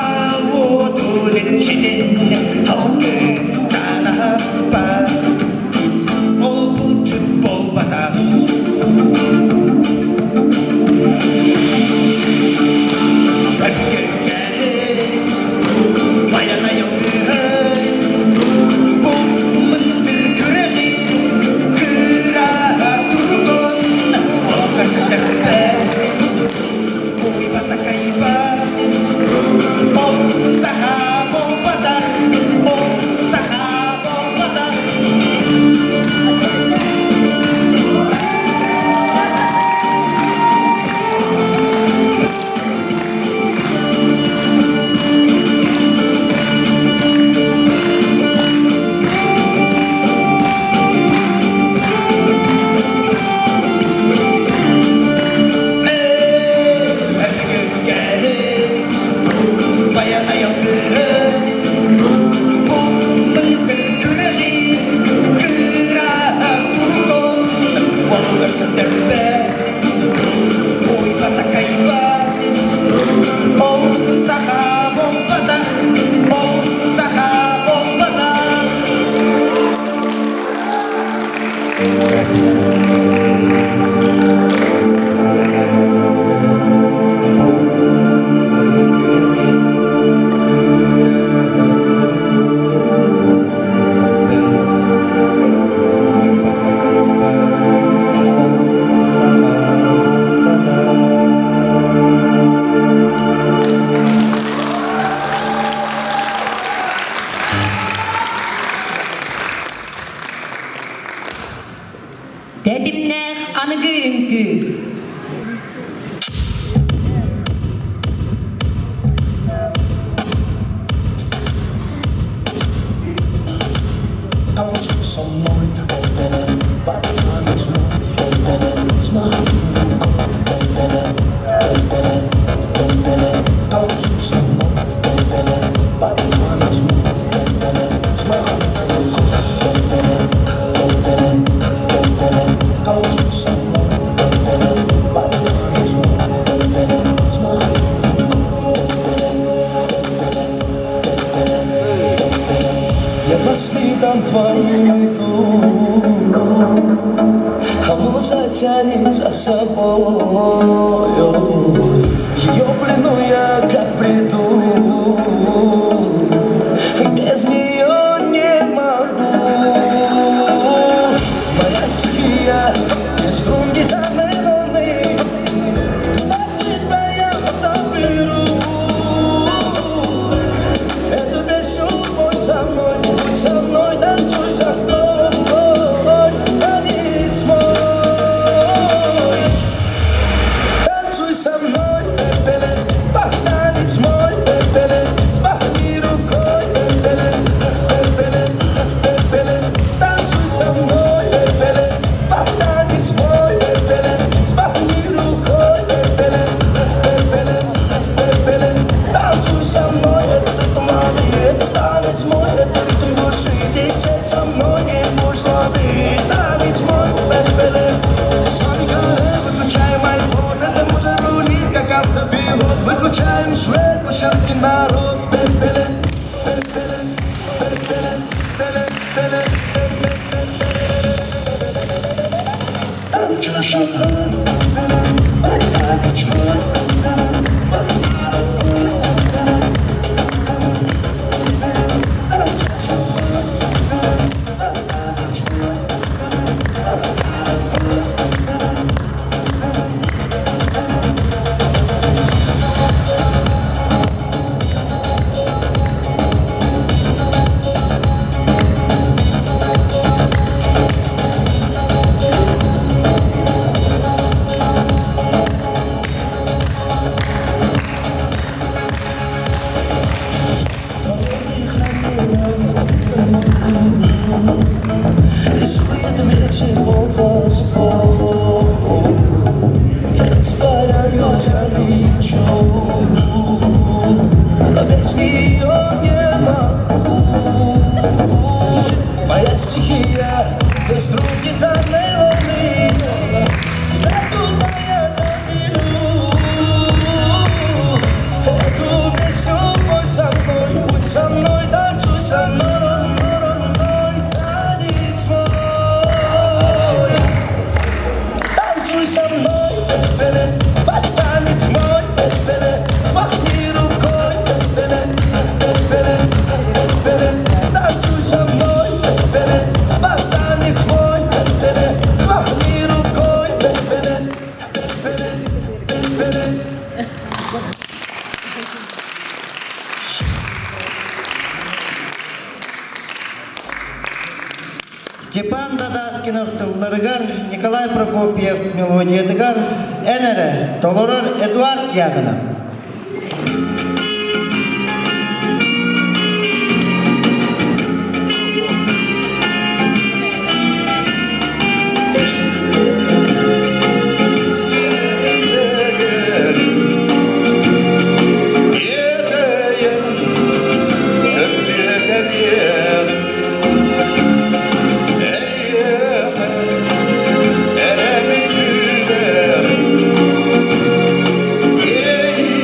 Аал-уотун иччитин алгыстаан аһаппат ол булчут буолбатах. Тэтимнээх аныгы үҥкүү. сердце тянет за собою. В ее плену я как в бреду, без нее не могу. Моя стихия, без струн гитарной волны, туда тебя я заберу. Эту песню пой со мной, будь со мной, танцуй со мной, танец мой. Танцуй со мной, бе-бе-бе, танец мой, бе-бе-бе, махни рукой, бе-бе-бе, бе-бе-бе, бе-бе-бе, танцуй со мной, бе-бе-бе, танец мой, бе-бе-бе, махни рукой, бе-бе-бе, бе-бе-бе, бе-бе-бе, танцуй со мной, это ритм лови, это танец мой, это ритм души, диджей со мной и пусть лови, танец мой, бе-бе-бе. С вами КГ, выключаем айпод, это музыка рулит, как автопилот, выключаем свет, площадки народ, бе-бе-бе, бе-бе-бе, бе-бе-бе, бе-бе-бе, Танцуй со мной, танец мой, Рисует ветер воровство, Я растворяюсь, я лечу, Но без нее не могу. Моя стихия, здесь струн гитарной волны, Тебя туда я заберу. Эту песню пой со мной, будь со мной, танцуй со мной, мой танец мой. Танцуй со мной, бе-бе-бе, под танец мой, бе-бе-бе, махни рукой, бе-бе-бе, бе-бе-бе, бе-бе-бе, танцуй со мной, бе-бе-бе, под танец мой, бе-бе-бе, махни рукой, бе-бе-бе, бе-бе-бе, бе-бе-бе. Степан Дадаскинов тылларыгар, Николай Прокопьев мелодиятыгар эн эрэ толорор Эдуард Дьяконов. Yeah.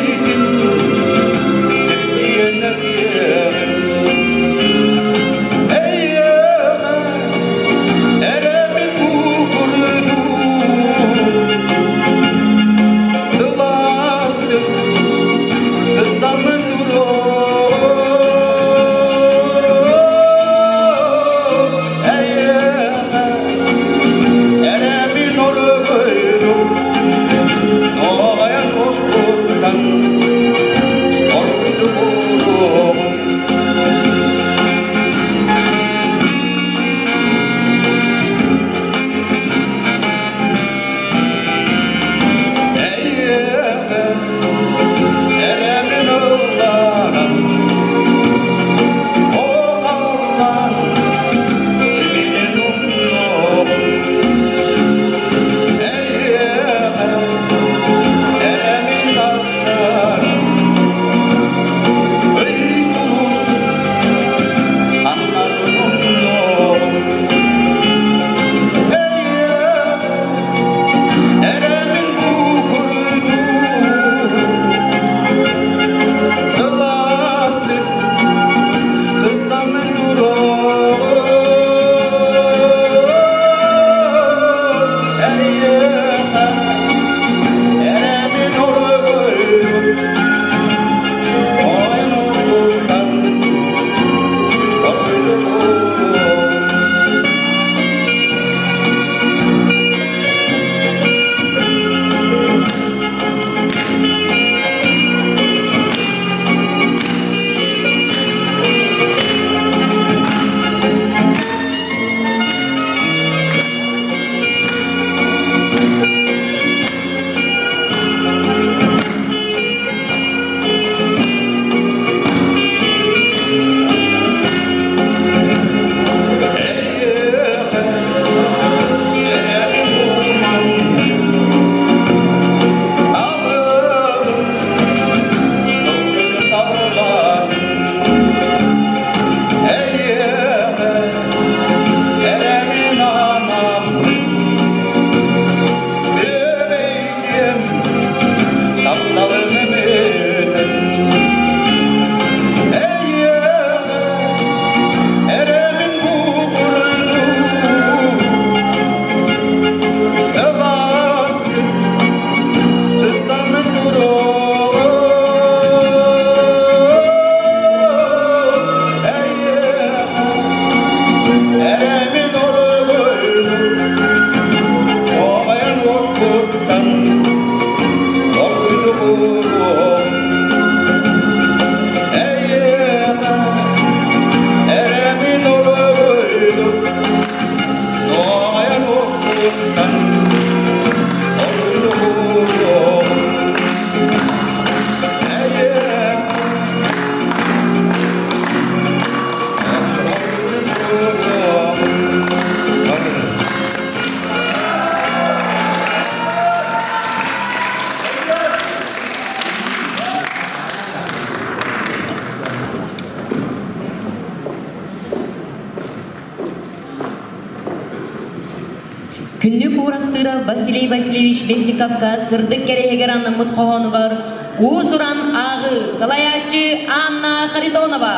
Күннүк Уурастыырап Василий Васильевич Бесниковка сырдык кэрэһигэр анаммыт хоһоонугар уус-уран ааҕыы салайааччы Анна Харитонова.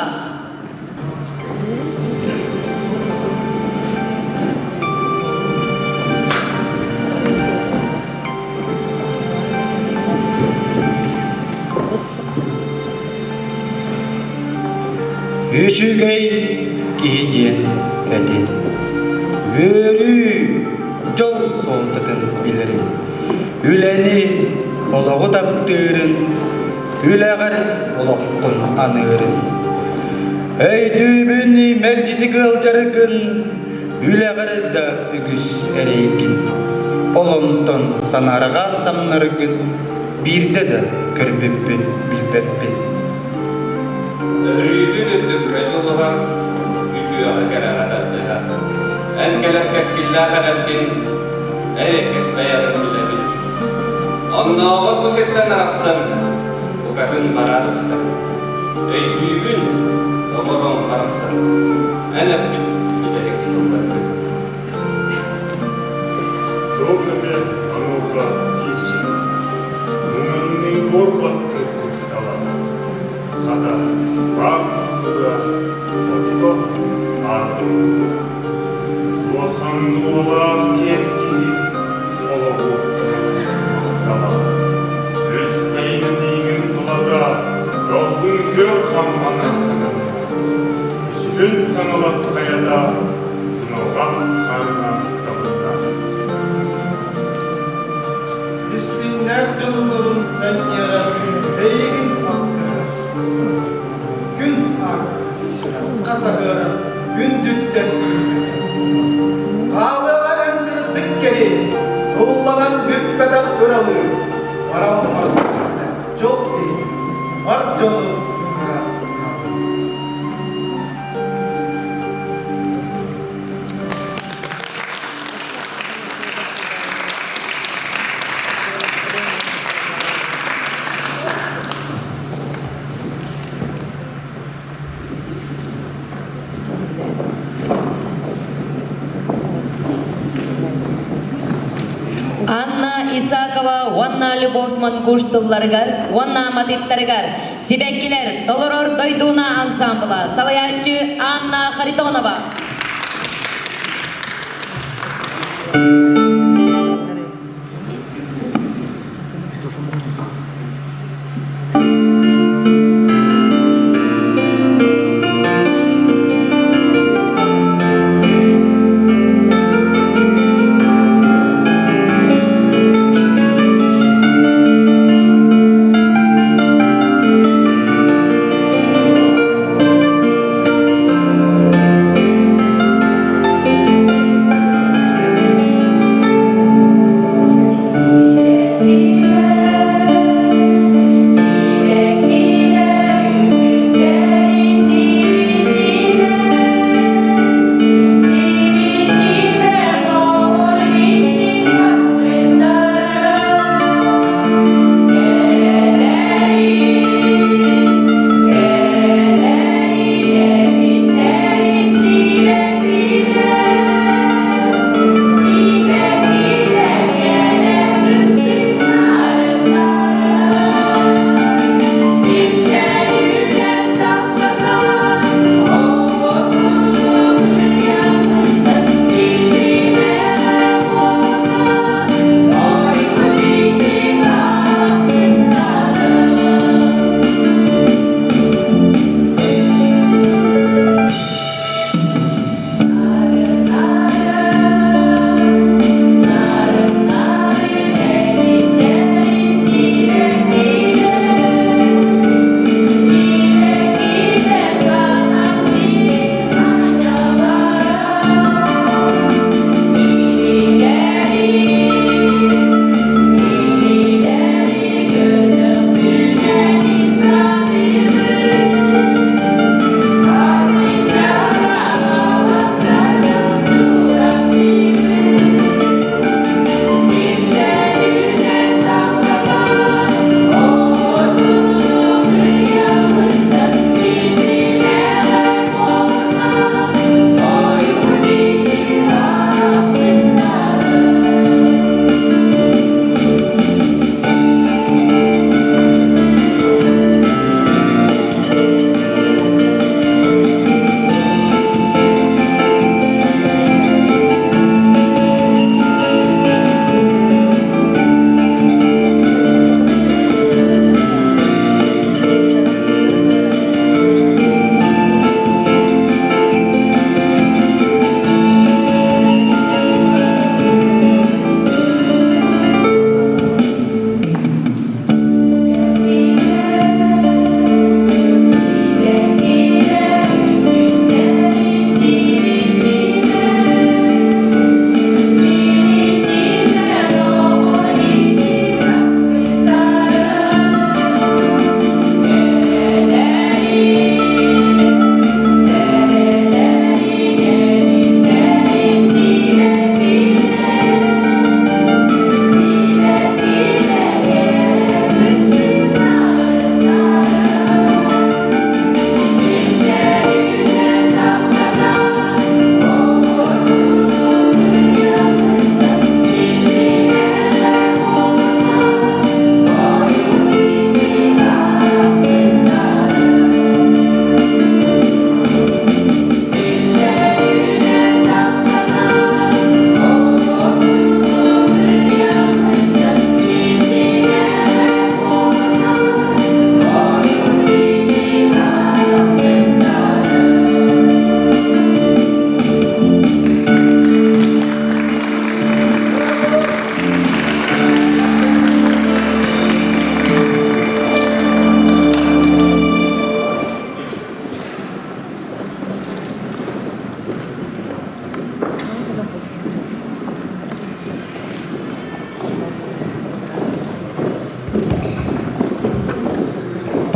Үчүгэй киһи диэн этин. Үөрүү, дьол суолтатын билэрин, үлэни, олоҕу таптыырын, үлэҕэр олоххун аныырын. Өйдүүбүн мэлдьитик ыалдьаргын, үлэҕэр да үгүс эрэйгин. Ол онтон санаарҕаан самнаргын биирдэ да көрбүппүн билбэппин. Өрүүтүн үрдүккэ дьулуһар, үтүөҕэ кэрэҕэ тардыһар. Эн кэлэр кэскиллээх эрэлгин, эриэккэс бэйэҕин билэбин. Оннооҕор бу сиртэн арахсан, букатын бараары сытар. Өйдүүбүн, доҕорум барахсан, эн эппит бүтэһик тылларгын. Суох эмэ онуоха ис дьиҥ, муҥанныы буорбаттыы куттала, хата, баар курдуга отто аан дойду. Улахан дуолаах киэн киһи олоҕу махтала. Үс сайынын иигин тулата дьолгун күөх хампана тыгынна. Үсүһүн Хаҥалас хайата Туналҕан хаарынан сабынна. Истиҥнээх дьоллорун санньыара эйигин аттара Күн аартык хасаһыара күндүттэн күндүтэ. Хаалыаҕа эн сырдык кэриэһин, ылланан бүппэтэх ыралыы, бараллымар дьол иһин, бар дьону ыҥыра Анна Исакова уонна Любовь Монгуш тылларыгар уонна матыыптарыгар Сибэккилэр толорор дойдуна ансамбла салайааччы Анна Харитонова.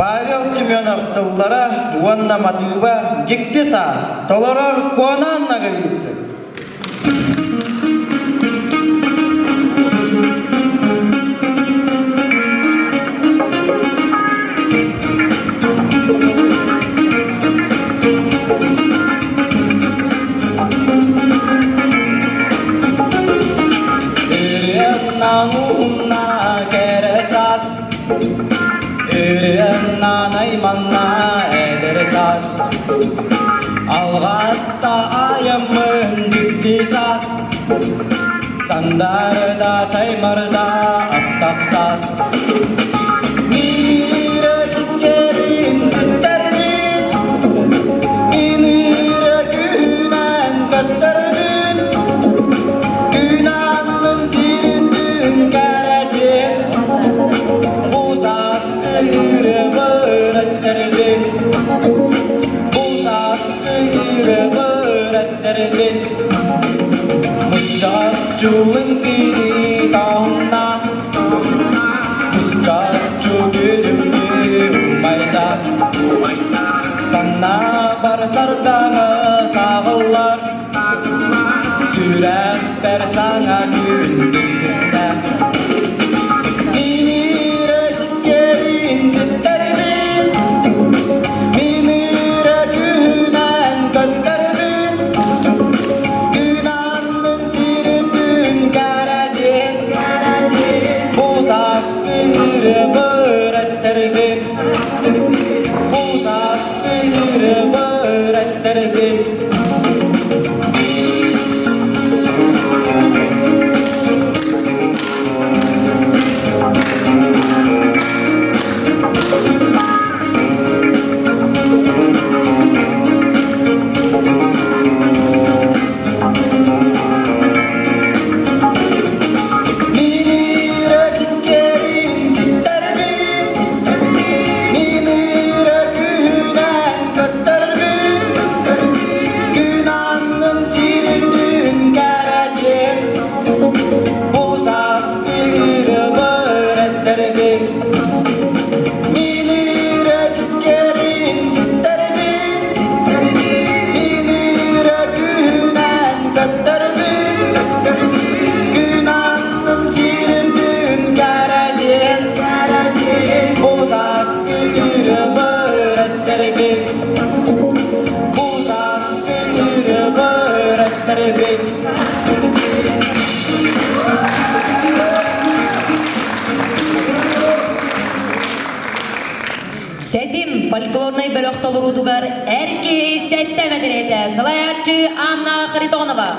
Павел Семенов тыллара уонна матыыба Дьикти саас толорор Куонаан Ноговицын. Ырыаннан кэрэ саас, ырыаннан айманна эдэр саас, Алҕатта айаммын дьикти саас, Сандаарда саймарда аттах саас. Миирэ сиккэрин ситтэрбин, Миниирэ күнэн көттөрбүн, Күн аннын сирин кэрэтин, Бу сааскы ырыабыр эттэрбин, Бу сааскы ырыабыр эттэрбин. Мустааччылын кини таһынна, Мустааччы күлүмнүү умайда, Санаабар сардаҥа саҕыллар, Сүрэхпэр саҥа күн тилиннэ. Миниирэ сиккэрин ситтэрбин, Миниирэ күнэн көттөрбүн, Күн аннын сирин күн кэрэтин, Бу сааскы ырыабыр эттэрбин, Бу сааскы ырыабыр эттэрбин. Миниирэ сиккэрин ситтэрбин, Миниирэ күнэн көттөрбүн, Күн аннын сирин кэрэтин, Бу сааскы ырыбыр эттэрбин. Миниирэ сиккэрин ситтэрбин, Миниирэ күнэн көттөрбүн, Күн аннын сирин кэрэтин, Бу сааскы ырыбыр эттэрбин. Бу сааскы ырыбыр эттэрбин. Тэтим фольклорнай бөлөх толоруутугар эр киһи сэттэ мэтириэтэ салайааччы Анна Харитонова.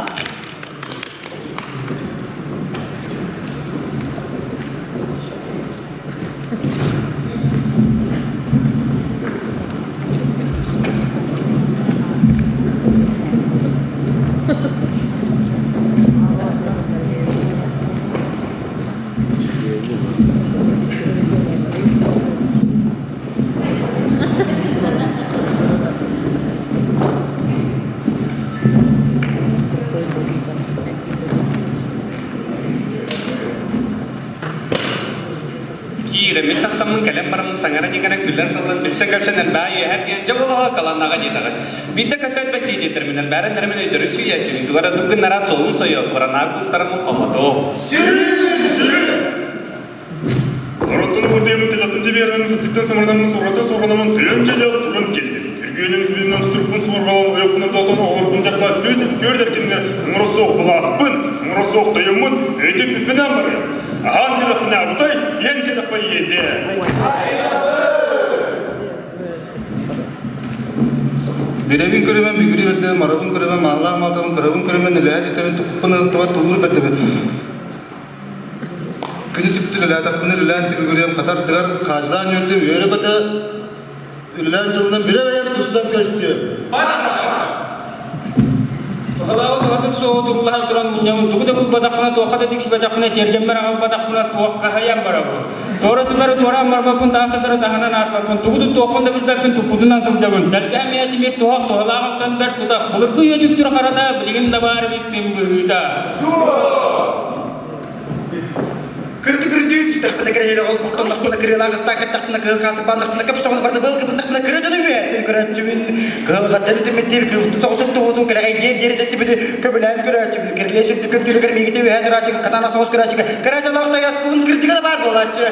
Киирэммин тахсаммын кэлэн бараммын саҥаран-иҥэрэн күллэн-саллан билсэн-көрсөн элбэҕи үөһэр диэн дьэ буолаҕа каланнаҕа диэтэҕин. Биирдэ көсөөт дии диэтэрмин элбээрэн эрэмен өйдөрүн сүүйээччибин тугу эрэ дуггыннараат суолун сойо куранаак быыстараммын хомотуо. Сүрүн! Сүрүн! Ороттон уурдайымын тилаттан тибиэрдэмин сыттыктан самарданмын суорҕаттан суорҕанаммын тыйан дьэлиэл туран кэллим. Күргүөнүн күлүнэн сутурукпун суорҕалан ойохпунан тоотон оҕолорбун дьахтар түөрт эркиннэр оҥоро суох былааспын, оҥоро суох тойоммун өйдөппүппүнэн барыам. Аһаан кэлэхпинэ абытай, иэн кэлэхпэ иэдээ. Бирэбин көрөбөн, бүгүрү бэрдэбин, марабын көрөбөн, мааллаах маалтабын, кырабын көрөбөн, үлэһэ түтэбин, туппуппун ыһыктыбат, тулуур бэрдэбин. Күнү сүптү үлэлээтэхпинэ үлэлээн түбүгүрүөм, хатар-тыгар, хаажылаан үөрдүм, үөрэ-көтө үлэлээн дьылынан бүрэ бэйэм туссан көстүөм. Туһалааҕы туһатын суоҕу туруулаһан туран мунньабын тугу да булбатахпына, туохха да тиксибэтэхпинэ, тиэргэммэр аҕалбатахпына, туоххаһыйан барабын. Туора сытары туораан барбаппын, таас сытары таһынан ааспаппын, тугу туттуохпун да билбэппин, туппутунан сылдьабын. Тэлгэһэм ийэ тимир туһах туһалааҕыттан бэрт тутах, былыргы үйэ түптүр харата, билигин да баар эбиппин быһыыта. Кырды кырдыы. Күүстэхпинэ кэрэһилэ олбохтоннохпуна кырыалаах ыстаакаттахпына кыһыл хаасырбааннахпына көп соҕус барда быыл кыбыннахпына кыра дьону үөһэттэн көрөөччүбүн кыһалҕаттан итиммиттиир кыылты соҕус туттубутун кэлэҕэйдиэр диэри тэттибити көбүлээн көрөөччүбүн кирилиэ сирдик көптүүлүгэр миигитэ үөһээ турааччыга катаана соҕус көрөөччүгэ кыра дьолоох тойоскубун кырдьыга да баар буолааччы.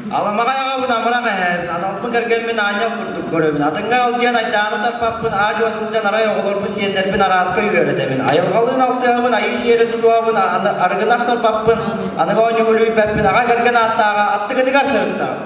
Аламаҕай аҕабын амарах эһээбин, аналбын кэргэммин аанньал курдук көрөбүн, атыҥҥар алдьыйан айдааны тарпаппын, аа-дьуо сылдьан арай оҕолорбун, сиэннэрбин арааска үөрэтэбин, айылҕалыын алтыһабын, айыы сиэри тутуһабын, арыгыны ахсарбаппын, аныгы оонньууга үлүйбэппин, аҕа кэргэн ааттааҕа аттыгытыгар сырыттаҕым.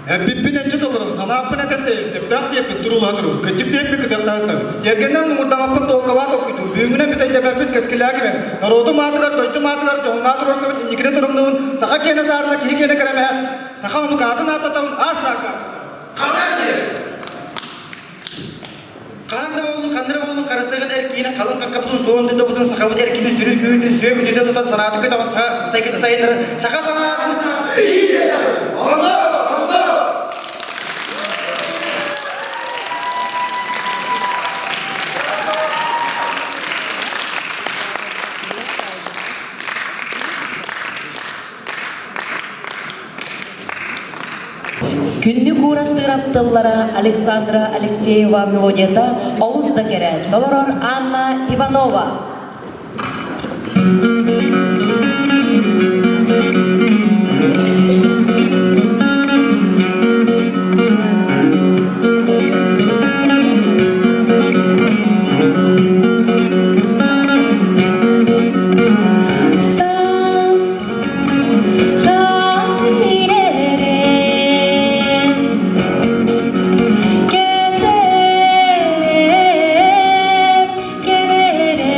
Эппиппин эчи толорум, санааппын этэн тэйим, сөптөөх диэппин туруулаһа турум, кырдьык диэппин кытыахтаһыстым, тиэргэннэн муҥурдамаппын туолкалаа толкуйдуу, бүгүҥҥүнэн бүтэйдэппэппин кэскилээх имэм, норуотум аатыгар, дойдум аатыгар дьоһуннаах туруорсабын, инникини торумнуубун, саха киэнэ саарына, киһи киэнэ кэрэмэһэ, саха омук аатын ааттатабын, аар саарга. Хара диэн! Хаан да буоллун, ханна да буоллун, харыстыгын эркиинин, халыҥ хаккабытын, суон дойдубутун, сахабыт эркинин сүрүн күүһүн, сүө бүтүтэ тутан санаатын көтөҕөн саха сайгыта сайыннарын, саха санаатын Күндү куурастыырап тыллара Александра Алексеева мелодията олус да кэрэ, толорор Анна Иванова. Саас Кэлэр, кэлэрэ,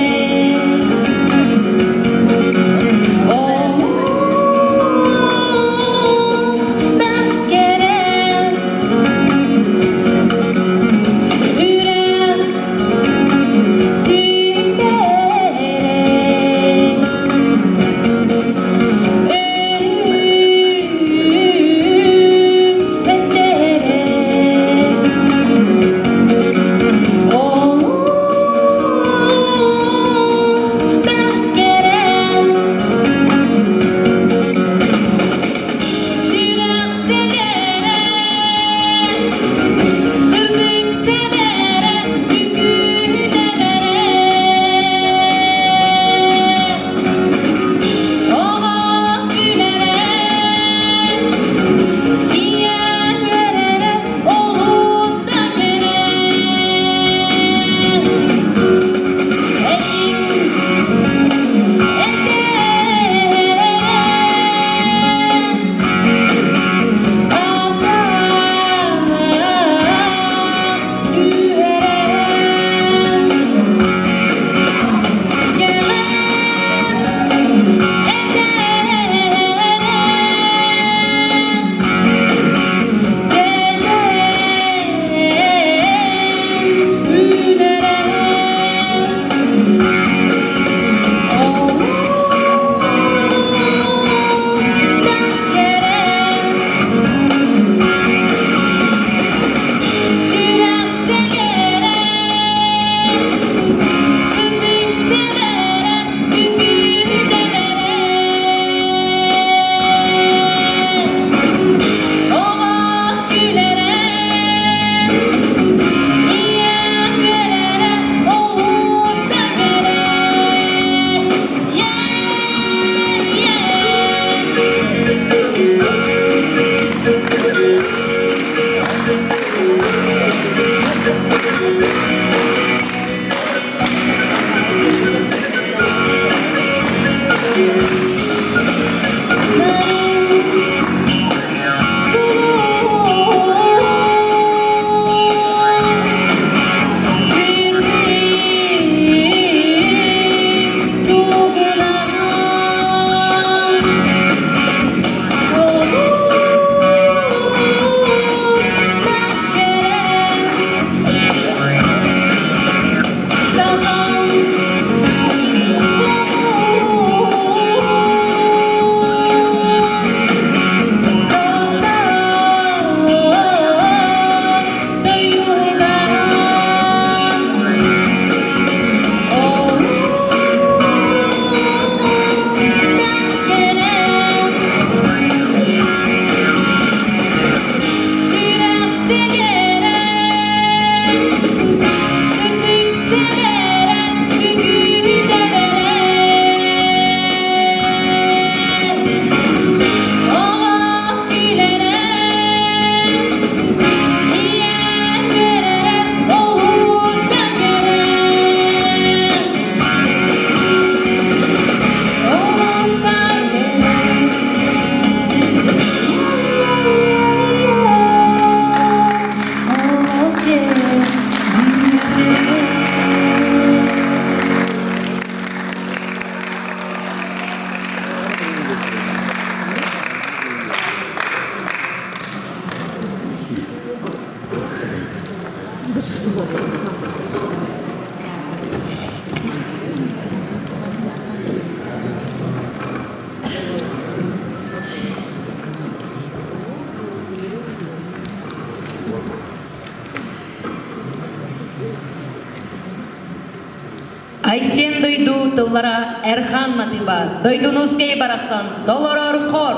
Айсен дойду тыллара Эрхан матыыба, Дойдунускай барахсан толорор хор.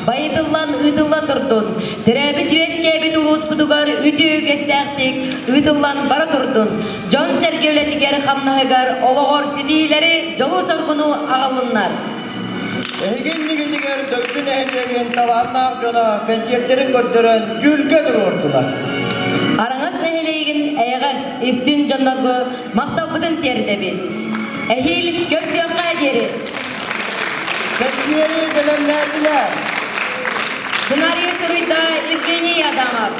байытыллан ыытылла турдун. Төрөөбүт-үөскээбит улууспутугар үтүө үгэстээхтик ыытыллан бара турдун. Дьон-сэргэ үлэтигэр-хамнаһыгар олоҕор ситиһиилэри, дьолу-соргуну аҕаллыннар. Эһиги иннигитигэр дойду нэһилиэгин талааннаах дьоно кэнсиэртэрин көрдөрөн дьүүлгэ туруордулар. Араҥас нэһилиэгин эйэҕэс, истиҥ дьоннорго махталбытын тиэрдэбит. Эһиил көрсүөххэ диэри! Кэнсиэри бэлэмнээтилэр. Сценарийы суруйда Евгений Адамов.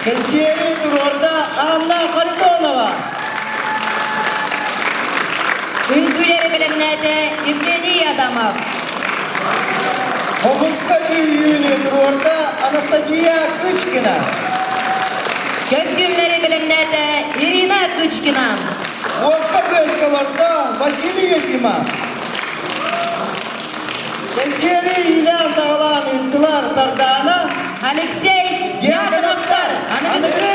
Кэнсиэри туруорда Анна Харитонова. Үҥкүүлэри бэлэмнээтэ Евгений Адамов. Хомуска үүйүүнү туруорда Анастасия Кычкина. Көстүүмнэри бэлэмнээтэ Ирина Кычкина. Уокка күөскэ олордо Василий Ефимов. Кэнсиэри иилээн саҕалаан ыыттылар Сардаана Алексей Дьяконовтар. Аныгы Аныгы.